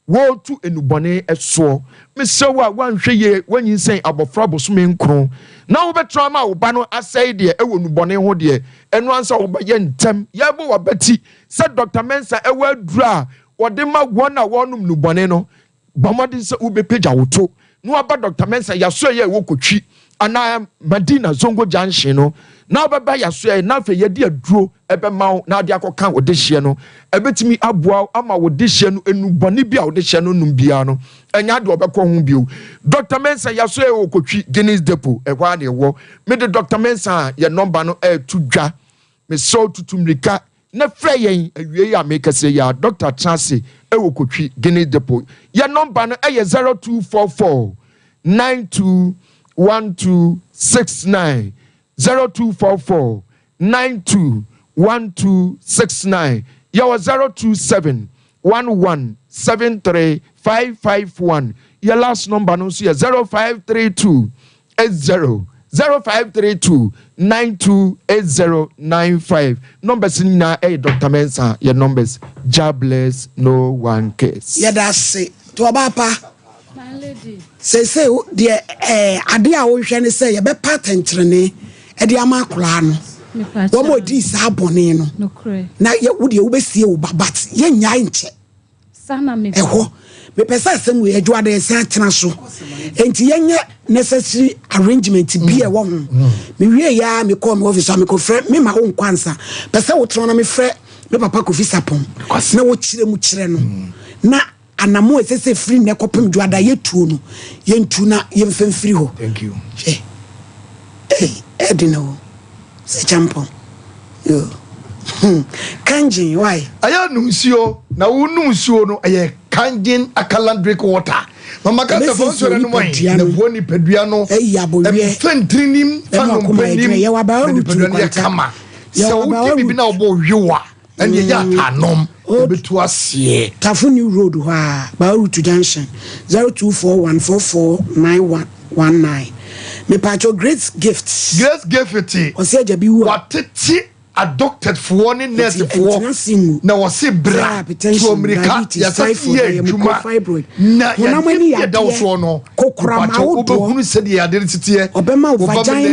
Wɔretu nnubɔne soɔ. Mesrɛ wo a woanhwɛ yie woanyinsɛn abɔfra bosome nkron na wobɛtra ama wo ba no asɛe deɛ ɛwɔ nnubɔne ho deɛ, ɛno ara nso a wobɛyɛ ntɛm. Yɛrebɔ w'abati sɛ Dɔkta Mensah ɛwɔ aduro a wɔde ma wɔn a wɔrenom nnubɔne no. Bɔ mmɔden sɛ wobɛpagya wo to na waba Dɔkta Mensah Yasoɛeɛ a ɛwɔ Kotwi anaa Madina Zongo Junction no na wobɛba Yasoɛeɛ na afei yɛde aduro ɛbɛma wo na wode akɔka wo dehyeɛ no. Ɛbɛtumi aboa wo ama wo dehyeɛ no nnubɔne bi a wo dehyeɛ no nom biara no ɛnyɛ adeɛ ɔbɛkɔ ho bio. Dɔkta Mensah Yasoɛeɛ wɔ Kotwi Guinness Depot ɛhɔ ara na ɛwɔ. Mede Dɔkta Mensah yɛn nɔmba no ɛreto dwa. Mesrɛ wo tutu mmirika na frɛ yɛn awiei a merekasa yi ara. Dɔkta tena ase wɔ Kotwi Guinea Depot. Yɛn nɔmba no yɛ 0244 92 1269, 0244 92 1269. Yɛwɔ 027 11 73 551. Yɛn last nɔmba no nso yɛ 0532 80 0532 92 8095 numbers no nyinaa ɛyɛ Doctor Mensah yɛ numbers Jah bless no one curse. Yɛda ase to ɔbaa pa. Seesei deɛ ɛɛ adeɛ a wohwɛ ne sɛ yɛbɛpa atɛntrenee ɛde ama akwadaa no. Wɔn a wɔdii saa bɔne no na yɛ wo deɛ wobɛsie wo ba but yɛnnyae nkyɛ. Ɛhɔ, mepɛ sɛ asɛm wei adwo ada yɛsan atena so. Enti yɛnyɛ necessary arrangement bi a ɛwɔ ho. Mewie yɛ a mekɔɔ me office a mekɔfrɛ me ma wo nkɔ ansa. Pɛ sɛ wotena na mefrɛ me papa Kofi Sapɔn na wɔkyerɛ mu kyerɛ no. Na anamo a ɛsɛ sɛ firi nnɛ kɔpem dwoada yɛtuo no, yɛntu na yɛmfa mfiri hɔ. Thank you. Hwɛ. Ei, ɛde no o. Sɛ kyampɔn. Yo. Hmm. Kangen, why? Ɛyɛ nom nsuo na wo nom nsuo no ɛyɛ kangen akalan drink water. Mama ka sɛ fa nsuo no nom ayi na boa nipadua no. Ɛfa ntirinim fa nnompe nim na nipadua no yɛ kama. Sɛ wodi biribi na wobɔ hwewa ɛne ɛyɛ ataanom ɛbɛtu aseɛ. Tafo New Road hɔ a, Baorutu Junction, 0241449119. Mepaakyɛw Grace Gift. Grace Gift. Ɔsɛ agya bi wu a. Watete. Adɔktɛfoɔ ne nɛɛsefoɔ na wɔse bra, tu ammirika, yɛasase yɛ adwuma na yadeɛ bi a ɛda wo soɔ no, mpakyɛw wobɛhunu sɛdeɛ yadeɛ no siteɛ, wo ba bɛda adi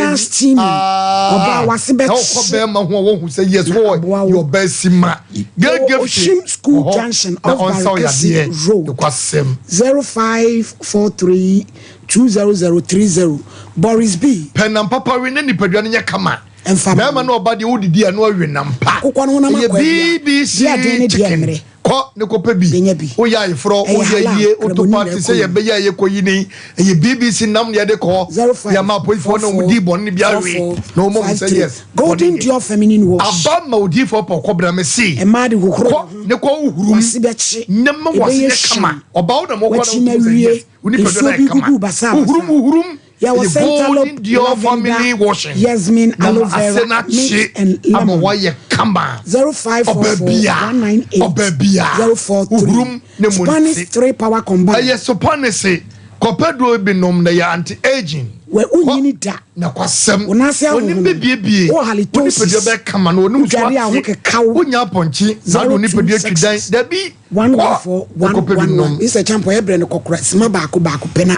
aa, na wokɔ bɛɛma ho a woahu sɛ yes wowɔ yɛ ɔbaa sima, girl gift wɔ hɔ na ɔnsa wo yadeɛ, nokwasɛm. 0543 20030 Boris B. Pɛ nam papa we na nipadua no nyɛ kama. Mfa ma Bɛrima no. ne ɔba deɛ wodidi a na ɔwe nam pa. Akokɔ no honam Ɛyɛ akwaa bi a, BBC deɛ ɛden ne deɛ chicken. mmerɛ. Kɔ ne kɔpɛ bi. Bɛnya bi. Woyɛ ayeforɔ, Ɛyɛ woyɛ halal, ayie, woto Kramoni na party sɛ ɛkɔ mu. yɛbɛyɛ a yɛkɔ yi ne. Ɛyɛ BBC nam na yɛde kɔ. 05 Yɛama apolisifoɔ na 44 wɔn dii bɔne no bi 44 awe na wɔn ahu sɛ 53 yes, bɔne Golden nyɛ. Dior Feminine Wash. Aba ma odiyifoɔ pɔ kɔbena me se. Mmaa de hohoro Kɔ wɔn ho. ne kɔ wohurum. W'ase bɛkye. Ne ma w'ase Ɛbɛyɛ nyɛ kama. hyɛn. Ɔbaa wo na mɔkɔ na W'akyi wotum sɛ mawie. yes, wo nipadua Nsuo no ayɛ bi kama. gugu basabasa. Wohurum wohurum. Yɛwɔ Ɛyɛ Golden Centerlope, Dior Family Lavender, Washing. Yasmin, Na Aloe ma ase Vera, no Mint akye and ama Lemon. woayɛ kama. 0544 Ɔbaa bia, 198 ɔbaa bia, 043. wohurum ne mu Spanish nte. 3 Power Combine. Ɛyɛ sopanese, kɔpɛ duro bi nom na ɛyɛ anti-aging. Wɛ Kɔ wonyini da. na kwasɛm. Wo nan ase W'anim ahohono. bɛbiebie. Wowɔ Wo halitosis. nipadua bɛyɛ kama na w'anim nso Wodware a wo ho ate. keka wo. Wonya apɔnkye na wode wo nipadua twi dan. 0266 Dabi. 114 Kɔ na kɔpɛ bi 111. nom. Mr. Champo yɛ brɛ no kɔkora sima baako baako pɛ na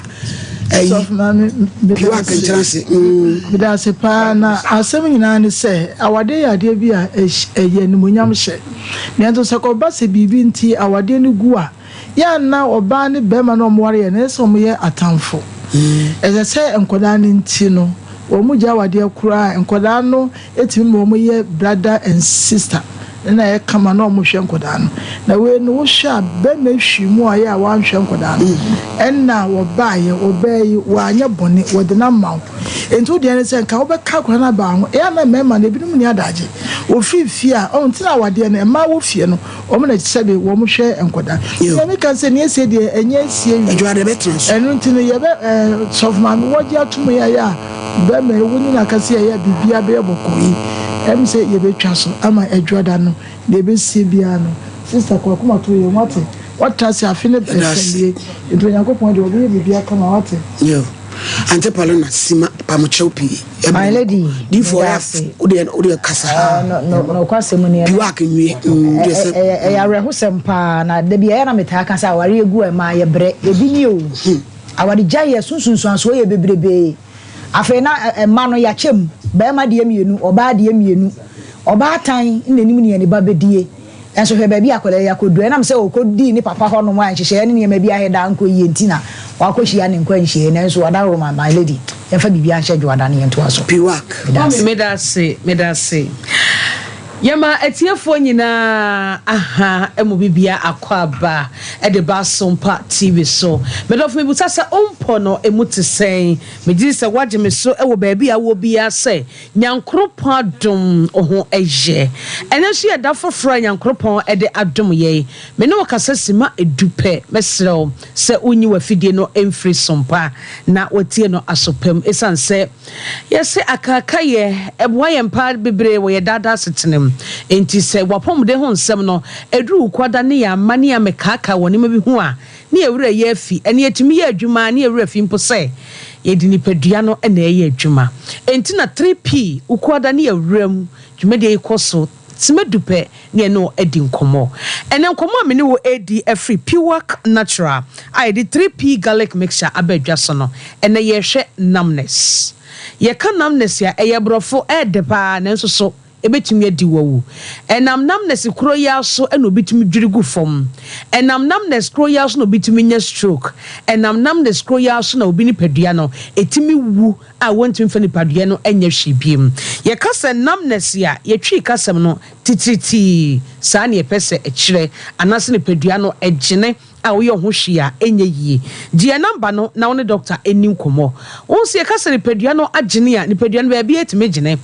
ɛyi Sɔfo maame piwa akankyerɛ ase. Mm. Meda ase paa na asɛm nyinaa ne sɛ awadeɛ yɛ adeɛ bi a ɛyɛ animuonyam hyɛ. Nanso sɛ kɔba sɛ biribi nti awadeɛ no gu a, yɛ a na ɔbaa ne barima no a wɔware yɛ no ɛsɛ sɛ wɔyɛ atamfo. Ɛsɛ sɛ nkwadaa no nti no wɔn gyae awadeɛ koraa a nkwadaa no tumi ma wɔyɛ brother and sister na ɛyɛ kama na wɔhwɛ nkwadaa no. Na wei no wohwɛ a bɛrima hwii mu a ɔyɛ a wanhwɛ nkwadaa no ɛna wɔbaeɛ ɔbaa yi wanyɛ bɔne wɔde no ama wo nti wo deɛ ne sɛ nka wobɛka akwadaa no aba ho. Ɛyɛ a na mmarima no ebinom nni adagye wɔfiri fie a ɔho nti na awadeɛ no mmaa wɔ fie no wɔn na sɛbe wɔn hwɛ nkwadaa. Nti na meka sɛ nea ɛsie deɛ ɛnyɛ asie wie. Ɛno nti no yɛbɛ ɛɛ sɔfo maame wɔgye atom yɛ ayɛ a Bɛma yi wo ne no akasa yɛ a biribiara bɛyɛ bɔkɔɔ yi ɛm sɛ yɛbɛtwa so ama adwuada no deɛ ɛbɛsie biara no sister kɔ akoma to yɛn wate watra ase afe no ɛsɛndeɛ nti Onyankopɔn deɛ ɔbɛyɛ biribiara kama wate. Yo, Auntie Paulina sima pamokyɛw pii. My lady, Difo meda ya ase. wodeɛ wodeɛ kasa. Ah, no no nokwasɛm ni ɛno. Piwak nwie. Mm, deɛ sɛ. Ɛyɛ ɛyɛ awerɛhosɛm paa na da bi ɛyɛ na metaa ka sɛ awareɛ gu a ɛma yɛbrɛ. Ebi nie o. Awaregyaeɛ so nsunsuansoɔ yɛ bebrebee. Afei na mma no yɛakyɛ mu, barima deɛ mmienu, ɔbaa deɛ mmienu. Ɔbaatan na ɛnim nea ne ba bɛdie. Nso hwɛ baabi a akwadaa yi akɔduru. Ɛnam sɛ ɔkɔdii ne papa hɔnom a nhyehyɛeɛ ne nneɛma bi aheda ankɔ yie nti na wakɔhyia ne nkwanhyia yi. Nanso Adaworoma, my lady, yɛmfa biribiara nhyɛ Dwoada na yɛntoa so. Piwak. Meda ase. Mummy meda ase, meda ase. Yɛma atiefoɔ nyinaa aha mu bibia akwaaba de ba Asompa TV so. Medɔfo mebisa sɛ wo mpɔ no emu te sɛn? Megye di sɛ woagye me so wɔ baabi a wowɔ biara sɛ Nyankoropɔn adom wo ho yɛ. Ɛnɛ nso yɛ da foforɔ a Nyankoropɔn de adom yɛn. Me ne wo kasa sima du pɛ. Mɛsrɛ wo sɛ wonyi w'afidie no mfiri Sompa na watie no aso pa mu esiane sɛ Yɛse akaakayɛ boa yɛn paa bebree wɔ yɛn daadaa asetena mu. Enti sɛ w'apɔmuden ho nsɛm no duru wo kwada ne yɛn amma ne yɛammɛkaakaa wɔ nneɛma bi ho a, ne yɛn werɛ yɛ afi. Ɛnna yɛtumi yɛ adwuma a ne yɛn werɛ fi mpo sɛ yɛde nipadua no na ɛreyɛ adwuma. Enti na 3P, wo kwada ne yɛn wuram dwumadie yi kɔ so Sima du pɛ ne yɛne wo adi nkɔmmɔ. Ɛnnɛ nkɔmmɔ a me ne wo redi afiri Piwak Natural a yɛde 3P Garlic Mixture aba adwa so no, ɛnnɛ yɛrehwɛ numbness. Yɛka numbness a, ɛyɛ borɔfo, ɛyɛ dɛ paa nanso so ɛbɛtumi adi wo awu? Ɛnam numbness korɔ yi ara so na obi tumi dwiri gu fam. Ɛnam numbness korɔ yi ara so na obi tumi nya stroke. Ɛnam numbness korɔ yi ara so na obi nipadua no ɛtumi wu a wɔntumi mfa nipadua no nyɛ hwee bio. Yɛka sɛ numbness a, yɛtwii kasɛm no titiritii, saa na yɛpɛ sɛ ɛkyerɛ, anaasɛ nipadua no gyene a woyɛ wo ho hwee a ɛnyɛ yie. Gye yɛn namba no na wo ne dɔkta nni nkɔmmɔ. Wohu sɛ yɛka sɛ nipadua no agyene a, nipadua no baabiara tumi gyene.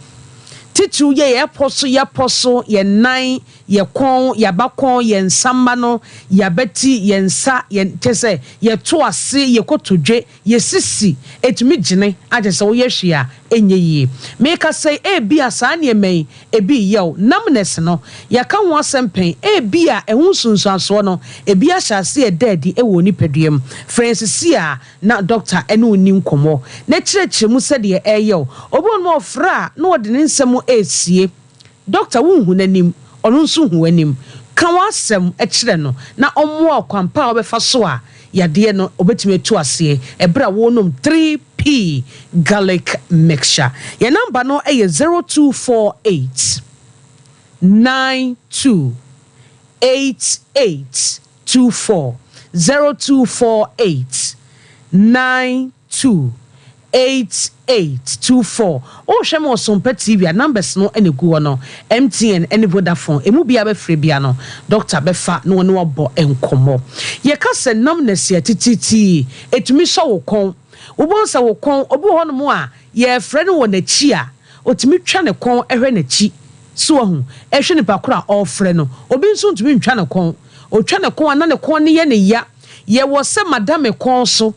Titiriw yɛ yɛn pɔ so, yɛn pɔ so, yɛn nan, yɛn kɔn, yɛn abakɔn, yɛn nsa mma no, yɛn abati, yɛn nsa, yɛn, kyerɛ sɛ, yɛn to ase, yɛn kotodwe, Yesisi, etumi gyene a kyerɛ sɛ woyɛ hwee a ɛnyɛ yie. Merekasa yi, ebia saa nneɛma yi, ebi reyɛ wo. Numbness no, yɛaka ho asɛm pɛn. Ebia ɛho nsunsuansoɔ no, ebi ahyɛ aseɛ reda adi wɔ wo nipadua mu. Frɛ yɛn seesei ara na dɔkta ne wo nni nkɔmmɔ na kyerɛkyerɛ mu sɛdeɛ ɛreyɛ wo. Obi wɔ hɔnom a ɔfrɛ a na ɔde ne nsɛm resie. Dɔkta, wonhu n'anim, ɔno nso hu w'anim. Ka w'asɛm kyerɛ no na ɔmmoa wo kwan pa a wobɛfa so a yadeɛ no ɔbɛtumi atu aseɛ ɛberɛ a worenom 3P Garlic Mixture. Yɛn namba no yɛ 0248 92 88 24, 0248 92 8824. Wohwɛ me wɔ Sompa TV a, numbers no na ɛgu hɔ no, MTN ne Vodafone, ɛmu biara bɛfrɛ biara no, doctor bɛfa na wɔne wo abɔ nkɔmmɔ. Yɛka sɛ numbness a titiritii, ɛtumi sɔ wo kɔn. Wobɛhu sɛ wo kɔn, obi wɔ hɔnom a, yɛrefrɛ no wɔ n'akyi a, ɔtumi twa ne kɔn hwɛ n'akyi. So wahu? Ɛhwɛ nipa koro a ɔrefrɛ no. Obi nso ntumi ntwa ne kɔn. Ɔtwa ne kɔn a, na ne kɔn no yɛ no ya. Yɛwɔ sɛ mada me kɔn so.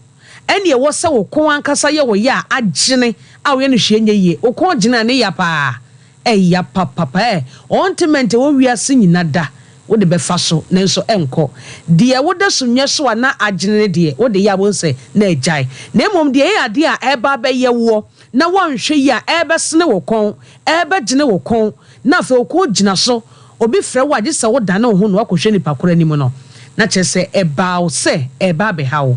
Ɛnna ɛwɔ sɛ wo kɔn ankasa yɛ wo ya a agyene a woyɛ no hwee nyɛ yie. Wo kɔn gyene a, ne ya paa. Ɛya papapa. Ɛ, ɔntement a ɛwɔ wiase nyina da, wode bɛfa so, nanso ɛnkɔ. Deɛ woda sunyɛ so a na agyene no deɛ, wode yɛ a wobɛhu sɛ na agyae. Na mmom deɛ ɛyɛ adeɛ a ɛreba abɛyɛ woɔ na woanhwɛ yie a, ɛrebɛsene wo kɔn, ɛrebɛgyene wo kɔn, na afei wo kɔn gyina so. Obi frɛ wo a, gye sɛ wodane wo ho na woakɔhwɛ nipa korɔ anim no, na kyerɛ sɛ ɛbaa wo sɛ ɛreba abɛha wo.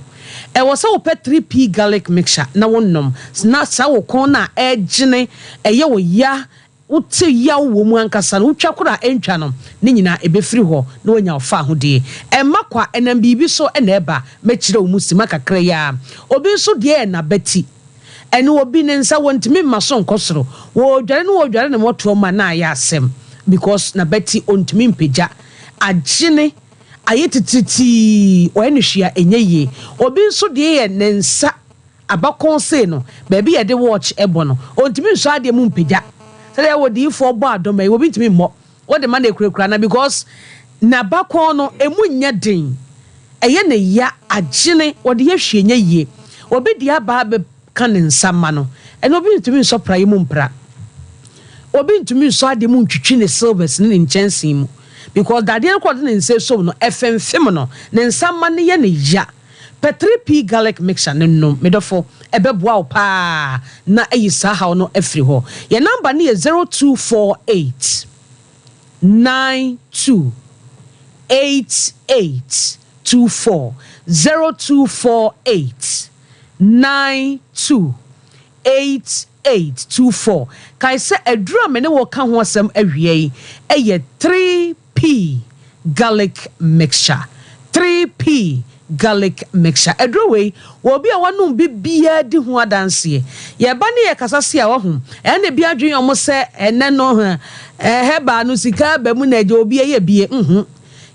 Ɛwɔ sɛ wopɛ 3P garlic mixture na wonom, na saa wo kɔn no a ɛregyene, ɛyɛ wo ya, wote yaw wɔ mu ankasa no, wotwa koro a ɛntwa no, ne nyinaa ɛbɛfiri hɔ na woanya wo faahodie. Ɛmma kwa, ɛnam biribi so na ɛba, mɛkyerɛ wo mu simma kakra yi ara. Obi nso deɛ yɛ n'abati. Ɛne obi ne nsa wɔntumi mma so nkɔ soro. Wɔredware no wɔredware ne mmɔtoɔ ma na ayɛ asɛm because n'abati ɔntumi mpagya. Agyene ayɛ titiritii ɔyɛ no hwee a ɛnyɛ yie. Obi nso deɛ yɛ ne nsa abakɔn sei no baabi yɛde watch bɔ no ɔntumi nsɔ adeɛ mu mpagya. Sɛdeɛ odiyifoɔ bɔ adɔma yi obi ntumi mmɔ. Wode ma no akurakura no because n'abakɔn no emu nyɛ den ɛyɛ ne ya agyene wɔde yɛ hwee nyɛ yie obi de aba abɛka ne nsa ma no ɛnɛ obi ntumi nsɔ praeɛ mu mpra obi ntumi nsɔ adeɛ mu ntwitwi ne silvers ne ne nkyɛnsee mu because dadeɛ no kɔ ɔde ne nsa esom no ɛfemfem no ne nsa ma no yɛ ne ya pɛ 3P garlic mixture no nom me dɔfo ɛbɛboa wo paa na ayi saa haw no afiri hɔ. Yɛn number no yɛ 0248 92 88 24, 0248 92 88 24. Kae sɛ aduru a me ne wo reka ho asɛm awia yi yɛ 3. P garlic mixture 3P garlic mixture Aduro wei, wɔ obi a wanom bi biara di ho adanseɛ. Yɛba ne yɛkasa se a, wahu, ɛna ebi adwene wɔn sɛ ɛnɛ no eh, herbal no sika aba mu na agya obi ɛyɛ bie. Nhu.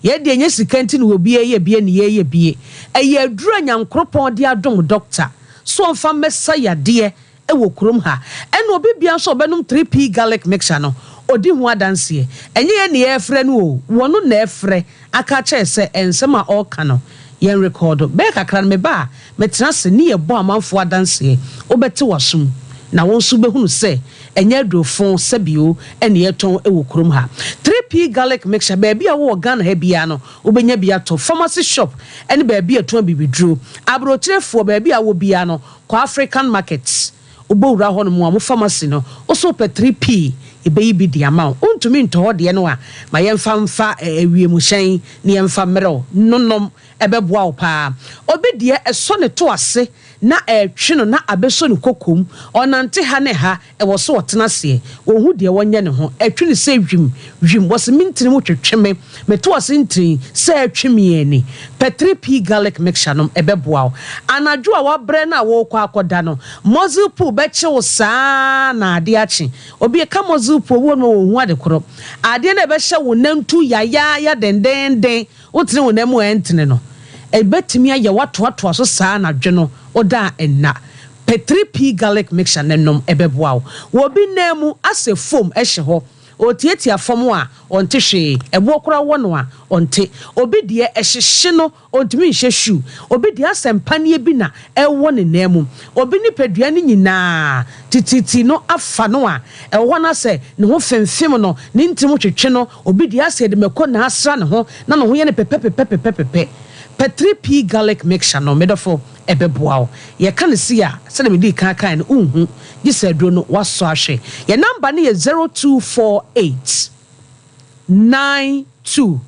Yɛ deɛ ɛnyɛ sika nti na obi ɛyɛ bie ne yɛyɛ bie. Ɛyɛ aduro a Nyankoropɔn de adom dɔkta so ɔmfa mmɛsa yadeɛ wɔ kurom ha. Ɛna obi biara nso a ɔbɛnom 3P garlic mixture no, ɔdi ho adanseɛ. Ɛnyɛ yɛn na yɛrefrɛ no o, wɔno na ɛrefrɛ aka akyerɛ yɛn sɛ nsɛm a ɔreka no, yɛnrekɔɔdo. Bɛyɛ kakra no, meba a, metena ase ne yɛbɔ amanfoɔ adanseɛ. Wobɛte w'asom, na wo nso wobɛhunu sɛ ɛnyɛ adurofo sɛbio na yɛtɔn wɔ kurom ha. 3P garlic mixture, baabi a wowɔ Ghana ha biara no, wobɛnya bi atɔ. Pharmacy shop ne baabi a yɛtɔn abibiduro. Aburokyerefoɔ, baabi a wowɔ biara no, Kɔ African market, wobɔ wura hɔ nom a, ɔmo pharmacy no, wo se wopɛ 3P, yɛbɛyi bi de ama wo. Wontumi ntɔ hɔ deɛ no a, ma yɛmfa mfa wiemhyɛn na yɛmfa mmerɛ wo. No nom, ɛbɛboa wo paa. Obi deɛ, ɛsɔ ne to ase na ɛretwe no na abɛsɔ ne kokom. Ɔnante ha ne ha, Ɛwɔ sɛ ɔtena aseɛ. Ɔnhu deɛ wɔnyɛ ne ho. Ɛtwe no sɛ wim, wim. Wɔse me ntini mu twetwe me. Meto ase ntini sɛ ɛretwe me ani. Pɛ 3P garlic mixture nom, ɛbɛboa wo. Anadwo a woabrɛ no a worekɔ akɔda no, muscle pull bɛkye wo saa ara na adeɛ akye. Obi ɛka muscle pull, obi wɔ hɔ nom a ɔnhu ade korɔ. Adeɛ no a ɛbɛhyɛ wo nantu yayaaya dendeenden, wotene wo nan mu a ɛntene no, ɛbɛtumi ayɛ wo atoatoa so saa anadwo no, woda a ɛnna. Pɛ 3P garlic mixture no nom, ɛbɛboa wo. Wɔ obi nan mu asɛ foam hyɛ hɔ, ɔretiatia fam a, ɔnte hwee, ɛboɔ koraa wɔ no a, ɔnte. Obi deɛ, ɛhyehye no, ɔntumi nhyɛ shoe. Obi deɛ, asɛ mpaneɛ bi na ɛwɔ ne nan mu. Obi nipadua no nyinaa, tititi no afa no a, ɛwɔ hɔ no asɛ ne ho femfem no, ne ntini mu twetwe no. Obi deɛ, asɛ yɛde mako na asra ne ho na ne ho yɛ no pɛpɛpɛpɛpɛpɛpɛ. Pɛ 3P garlic mixture nom, me dɔfo. Ɛbɛboa wo. Yɛka no sei a, sɛdeɛ medii kan kaeɛ no, wonhu, gye sɛ aduro no woasɔ ahwɛ. Yɛn namba no yɛ 0248. 92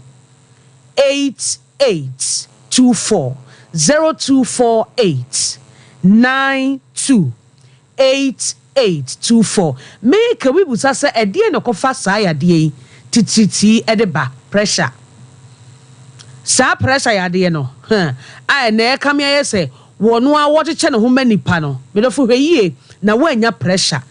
88 24 0248 92 88 24 Meka obi bisa sɛ ɛdeɛn na ɛkɔfa saa yadeɛ yi titiritii de ba? Pressure. Saa pressure yadeɛ no, huh, a ɛnɛ ɛkame ayɛ sɛ wɔn ara wɔkyekyɛ ne ho ma nipa no, me dɔfo hwɛ yie na woannya pressure.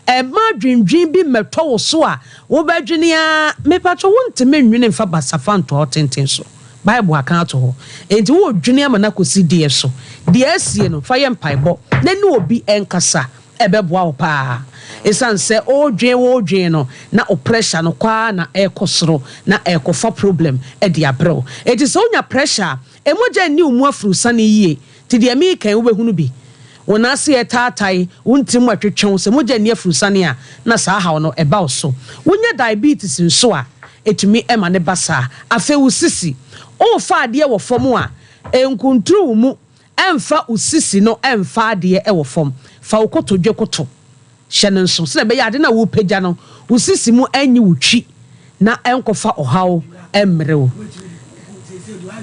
Ɛmma adwendwen bi mmɛtɔ wo so a wobɛdwene ara, mepakyɛ wontumi nnwene mfa basafa ntoa wo tenten so. Bible aka ato hɔ. Enti woredwene ama no akɔsi deɛ so? Deɛ asie no, fa yɛ mpaebɔ na ne obi nkasa. Ɛbɛboa wo paa. Ɛsiane sɛ woredwene woredwene no, na wo pressure no kɔ ara na ɛrekɔ soro na ɛrekɔfa problem de abrɛ wo. Enti sɛ wonya pressure a, mogya nni wo mu afurusane yie. Nti deɛ mereka yi wobɛhunu bi. Wo nan ase retaatae, wo ntini mu ɛtwetwe wo, sɛ mogya nni afurusane a, na saa haw no ɛba wo so. Wonya diabetes nso a, ɛtumi ma no ba saa. Afei wo sisi, worefa adeɛ wɔ fam a, ɛnkunturu wo mu, ɛmfa wo sisi no mfa adeɛ wɔ fam. Fa wo kotodwe koto. Hyɛ no nso, sɛdeɛ ɛbɛyɛ a ade no a worepagya no, wo sisi mu anyi wo twi na ɛnkɔfa ɔhaw mmrɛ wo.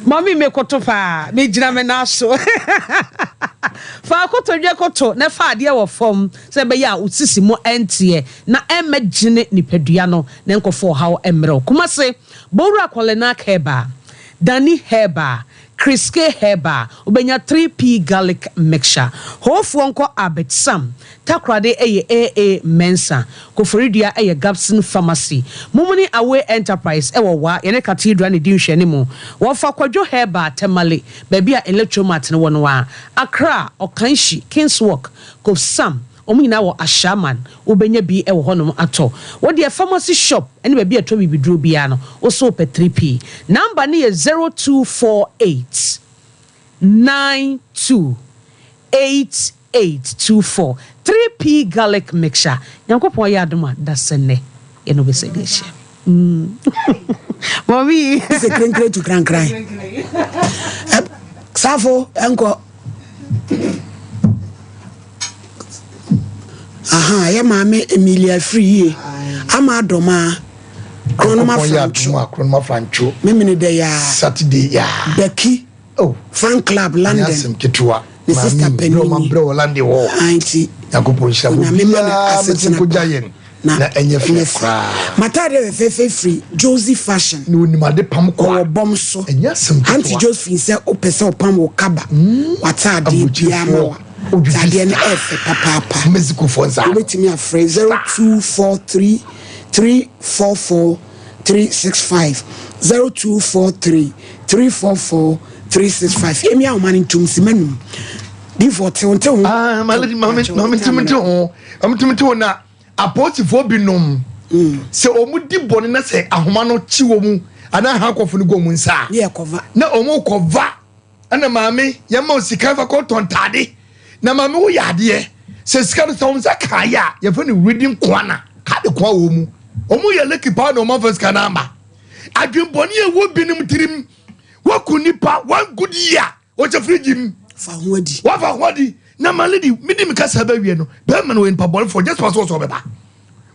Mummy mekoto paa, megyina me nan so. Fa kotodwe koto na fa adeɛ wɔ fam sɛdeɛ ɛbɛyɛ a wo sisi mu nteɛ na ɛmmɛgyene nipadua no na ɛnkɔfa ɔhaw mmrɛ wo. Kumase, Bowura Kɔlenak Herbal, Dani Herbal, Kriske Herbal, wobɛnya 3P Garlic Mixture. Hoofoɔ nkɔ Albert Sam, Takoradi yɛ AA Mensah, Koforidua yɛ Gabson Pharmacy, Mumuni Away Enterprise wɔ Wa, yɛne Cathedral na ɛdi nhwɛanimu. Wɔfa Kwadwo Herbal, Tamale, baabi a Electromat no wɔ no ara, Accra, Ɔkanhyi, Kingswalk, Kofsam, Wɔn nyinaa wɔ Ashaiman, wobɛnya bi wɔ hɔnom atɔ. Wo deɛ pharmacy shop ne baabi a ɛtɔ bibiduro biara no, wo so wopɛ 3P. Number no yɛ 0248 92 8824. 3P garlic mixture. Nyankopɔn yɛ adom a, dasɛ nnɛ yɛne wo bɛsɛ de ahyia. Mommy. Sɛ krenkren tu krankran. Safo ɛnkɔ. Aha yɛ maame Emilia firi yie ama adɔmaa Kronoma Franco. Kronoma Franco. Memene dɛ yaa. Saturday yaa. Becky. Oh. Fan club London. Nyɛ asɛm ketewa. Ne sister Maame panyin. Brɛ ɔma brɛ wɔ London hɔ. Auntie. Nyankopɔn nhyira mo Onyame ma no biara mɛte asetena nkogya pa. yɛn Na na ɛnyɛ fɛ ɛnyɛ fɛ. koraa. M'atadeɛ fɛfɛɛfɛ firi Josie Fashion. Na onim ade pam kwa. Ɔwɔ bɔm so. Ɛnyɛ asɛm ketewa. Auntie Josephine sɛ wopɛ sɛ ɔpam wo kaba, w'ataadeɛ biara ma wo a, ataadeɛ no ɛyɛ fɛ papaapa. Mexicofoɔ nsa ano. Wobɛtumi afrɛ 0243 344 365, 0243 344 365. Yɛmmia ahoma no ntom simma num. Difoɔ tew nte ho. Ah, my lady, mame mame ntumi nte ho. Mame ntumi nte ho na apolisifoɔ binom sɛ wɔn di bɔne na sɛ ahoma no kyi wɔn mu anaa hankɔfo no gu wɔn nsa a, na wɔn kɔva ɛna maame yɛma wo sika fa kɔtɔ ntaade na maame woyɛ adeɛ sɛ sika no sɛ wɔn nsa kaayɛ a yɛfrɛ no reading koana kade koa wɔ mu wɔn yɛ leki paa na wɔn afa sika no ama adwembɔne a ɛwɔ binom tirim wɔku nipa one good year Wɔhyɛ fridge mu. Fa ho adi. Wafa ho adi. Na ma lady me di me kasa bɛ wie no. Bɛrima no wɔyɛ nipa bɔnefoɔ just pasɛ wɔsɛ ɔbɛba.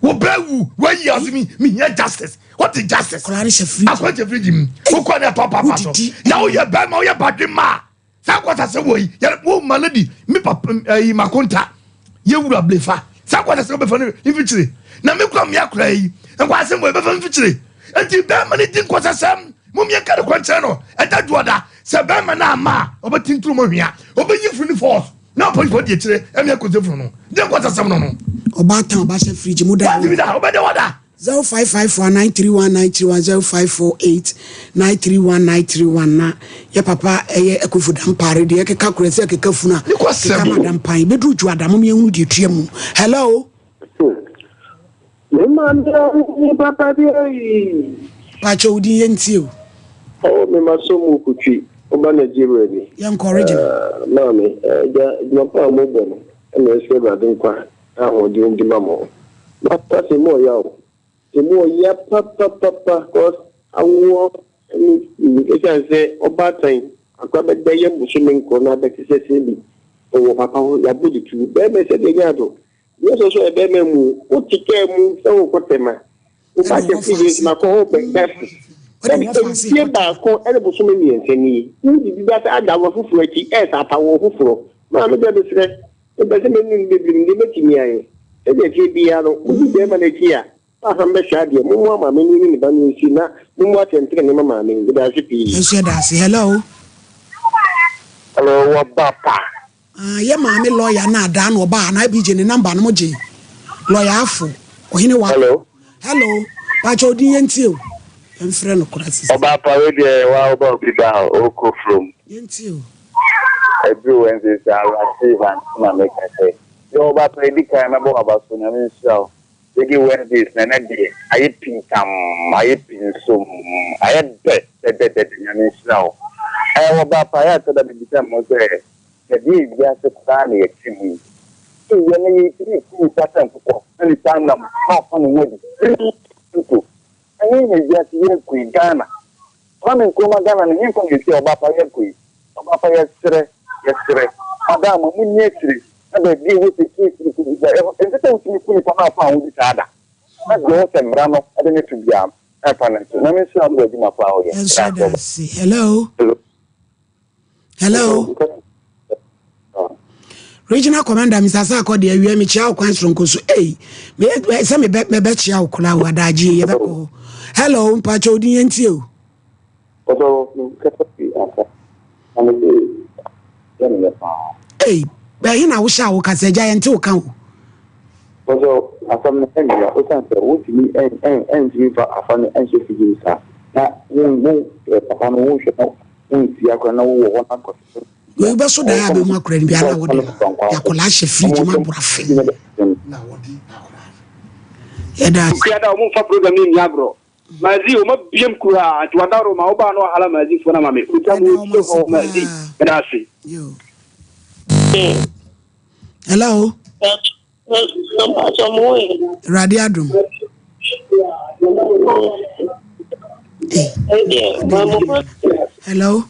Wo bɛ wu wayi ase mi mi hia justice. What is justice? Akwadaa no hyɛ fridge. Akwadaa hyɛ fridge mu. Wokɔ ne atɔ papa so. Na woyɛ bɛrima woyɛ badwe ma. Saa kɔsa sɛ wɔ yi yɛrɛ wo ma lady me papa ɛyi makonta yɛ wura blefa. Saa kɔsa sɛ wobɛfa no mfikyire. Na me kura me akora yi nkɔ asɛm wɔ yɛbɛfa mfikyire. Enti bɛrima no di nkɔsasɛm. Mom yɛnka ne kwankyerɛ no. Ɛda dwoɔda, sɛ bɛrima no amma a, ɔbɛtinturu mo hwea. Ɔbɛyi funu no force na apolisifoɔ di akyire ɛme akɔsi funu no. Deɛ nkɔsasɛm no no. Ɔbaatan ɔba hyɛ fridge mu da. Wantumi da, ɔbɛda wada. 0554 931 931 0548 931 931 na yɛ papa ɛyɛ Akuffo Dampare deɛ ɛkeka korɛ sɛ ɛkeka funu a keka ma Dampan bɛduru dwoada mom yɛnhunu deɛ ɛtua mu hello. Me maame a wo papa bi eii. Pakyɛ wo din yɛ ntie o. Oh me ma so mu kutwi wo ba Nigeria ni. Yɛ nkɔ region. Ah maame agya adwuma pa a mo bɔ no ɛna ɛsrɛ awurade nkwa na ahoɔden di ma mo. Maka sɛ emu ɔya o emu ɔya papapapa cause awoɔ ne ɛsiane sɛ ɔbaatan akora bɛda yam bosome nkorɔ na abɛte sɛ sɛbi ɔwɔ papa hɔ yɛabɔ de tuo bɛɛma sɛdeɛ ɛnyɛ ado Nyɛ sɛ sɛ ɔyɛ bɛrima mu o, wote kaa mu sɛ worekɔ Tema. Wo ba hyɛ fridge nti makɔ hɔ bɛfo. Sɛbi mfie baako ne bosome mmiɛnsa nie, wode bi ba sɛ ada wɔ foforɔ akyi ɛɛsa apa wɔ foforɔ. Maame deɛ mesrɛ, mepɛ sɛ menu no bebree deɛ mɛtumi ayɛ. Sɛdeɛ ɛteɛ biara no, wodi bɛɛma no akyi a, ahan bɛhwɛ adeɛ. Mommoa maame no ne ne ba no nsi na mommu atɛntenenee ma maame yi. Meda ase pii. Nso yɛda ase. Hello. Hello, wɔba pa. Ah yɛ maame lawyer no adaa na ɔbaa ha na IBJ ne number no mo gyee. Lawyer Afo, ɔhene wa. Hello. Hello, pakyɛ odin yɛn tie o. Yɛn frɛ no kora sisi. Ɔbaa pa wei deɛ wa ɔba obi ba a ɔkɔ from. Yɛn tie o. Ɛduru Wednesday saa Awurade Evans na meka sɛ yɛ ɔbaa pa edi kan mɛbɔ waba so Nyame nhyira wo. Reggae Wednesdays na ɛnɛ deɛ ayɛ pintam ayɛ pinsom ayɛ dɛ dɛdɛdɛdɛ Nyame nhyira wo. Ɛɛ ɔbaa pa yɛ atɔ da mebisa me ho sɛ Ɛdeɛn wiase koraa na yɛte mu yi? Ei, ɛnnɛ yɛntumi nku nnipa sɛ nkokɔ na nipa nam na ɔfa ne ho adi free mpo. Ɛhe na wiase yɛrekɔ yi? Ghana. Kwame Nkrumah Ghana no hefa na ɛsi a ɔba pa yɛrekɔ yi? Ɔba pa yɛsrɛ, yɛsrɛ. Madam ma monni akyire na baabi a ɛwɔ sɛ case no kɔdu biara, ɛhɔ, ɛnsɛ sɛ wotumi ku nipa na ɔfa ho di saa da. Na deɛ ɛwɔ sɛ mmara no de no to biara no, ɛmfa no nto. Nyame nhyira wo ne w'adwuma pa a woyɛ. Yɛn nso yɛda ase. Hello. Hello. Regional Commander Mr. Sarko de awia mekyia wo kwan soronko so. Ei, me sɛ mebɛ mebɛkyia wo koraa o adagye yɛbɛkɔ hɔ. Hello, mpakyɛ odin yɛn tie o. Ei, bɛhe na wohyɛ a wokasa agya yɛnte wo ka o. Ɔsɛ asɛm no ɛnyɛ osiane sɛ wontumi ɛntumi mfa afa no ɛnhyɛ fridge mu saa na wo wo papa no wonhwɛ na wonsi akora na wowɔ hɔ na kɔ Wei wobɛso dan a bɛhu akora no bi ana wode akwadaa ahyɛ fridge mu aboro afe. Yɛda ase. Kua da ɔmo nfa program no nni agorɔ. Mazi ɔmo abiem kuraa nti wadaworo ma wobaa na wahala Mazi foɔ no ama me. Otwa mu otie hɔ Mazi. Meda ase. Hello. Awurade adom. Hello.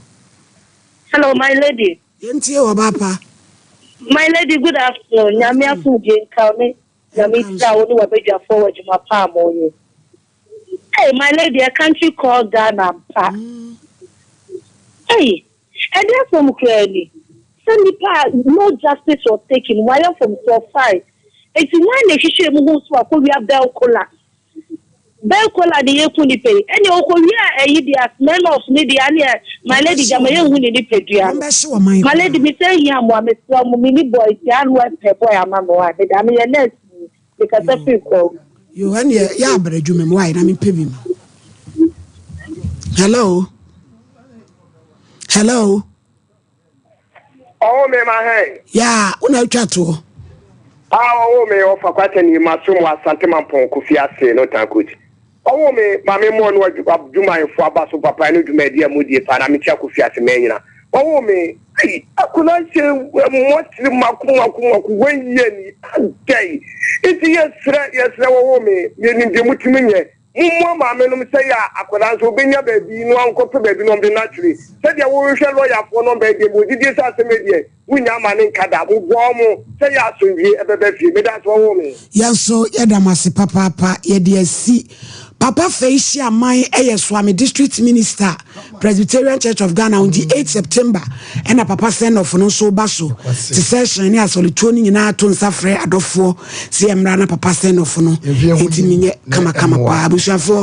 Hello, my lady. Yɛntie wɔ ba pa. My lady, good afternoon. Nyame asomdwe nka wo ne Nyame nhyira wo ne w'abadwafoɔ wɔ adwuma pa a moyɛ. Hey, my lady, a country called Ghana ampa. Hey, ɛde asɛm koraa ni. Sɛ nipa a no justice was taken, wayɛ mfomsoɔ fine. Enti hwan na ɛhwehwɛɛ mu huu sɛ wakɔwia bell kola? Bell kola de yɛku nipa yi. Ɛnneɛ ɔkɔwia ɛyi deɛ a Smirnoff ne deɛ aneɛ my lady gyama yɛnhu ne nipadua no. My lady mesɛ hia mmoa mesrɛ mo menni boy nti ano ɛpɛ boy ama me why meda meyɛ nurse ni mekasa firi kwawu. Yo ɛneɛ yɛ abrɛ adwuma mu why na mepɛ bi ma. Hello. Hello. Ɔwɔ me ma hɛn. Yaa, wo na atwa toɔ. A ɔwɔ me ɔfa kwatani ma so mu Asante Mampɔn Kofi ase no tan coach. Ɔwɔ me ma me mmɔ no adwumayɛfo aba so papa ɛne dwumadi a mudie paa na mekyia Kofi ase mɛn nyina. Ɔwɔ me ai akona hyɛ mmɔkyere mako mako mako one year ni adɛn nti yɛsrɛ yɛsrɛ wɔwɔ me yɛnim deɛ motumi nyɛ. Mommoa maamenom sɛeɛ a akwadaa nso ɔbɛnya baabi na wankɔpɛ baabi na wɔde no atwere. Sɛdeɛ worehwɛ lɔyafoɔ nɔmba yi deɛ, mewɔ gyidie sɛ asɛm yi deɛ, wonnya ama no nka da. Moboa wɔn sɛdeɛ asomdwoeɛ bɛba fie. Meda ase, wɔwoo me. Yɛn nso yɛda mo ase papaapa. Yɛde asi. Papa Fei Hyiaman yɛ Suame District Minister, Presbyterian Church of Ghana on the 8 September ɛna papa send off no nso ba so. Te sɛ hyɛn ne asɔretuo no nyinaa to nsa frɛ adɔfoɔ sɛ yɛmmra na papa send off no ɛntumi nyɛ kamakama paa. Abusuafoɔ.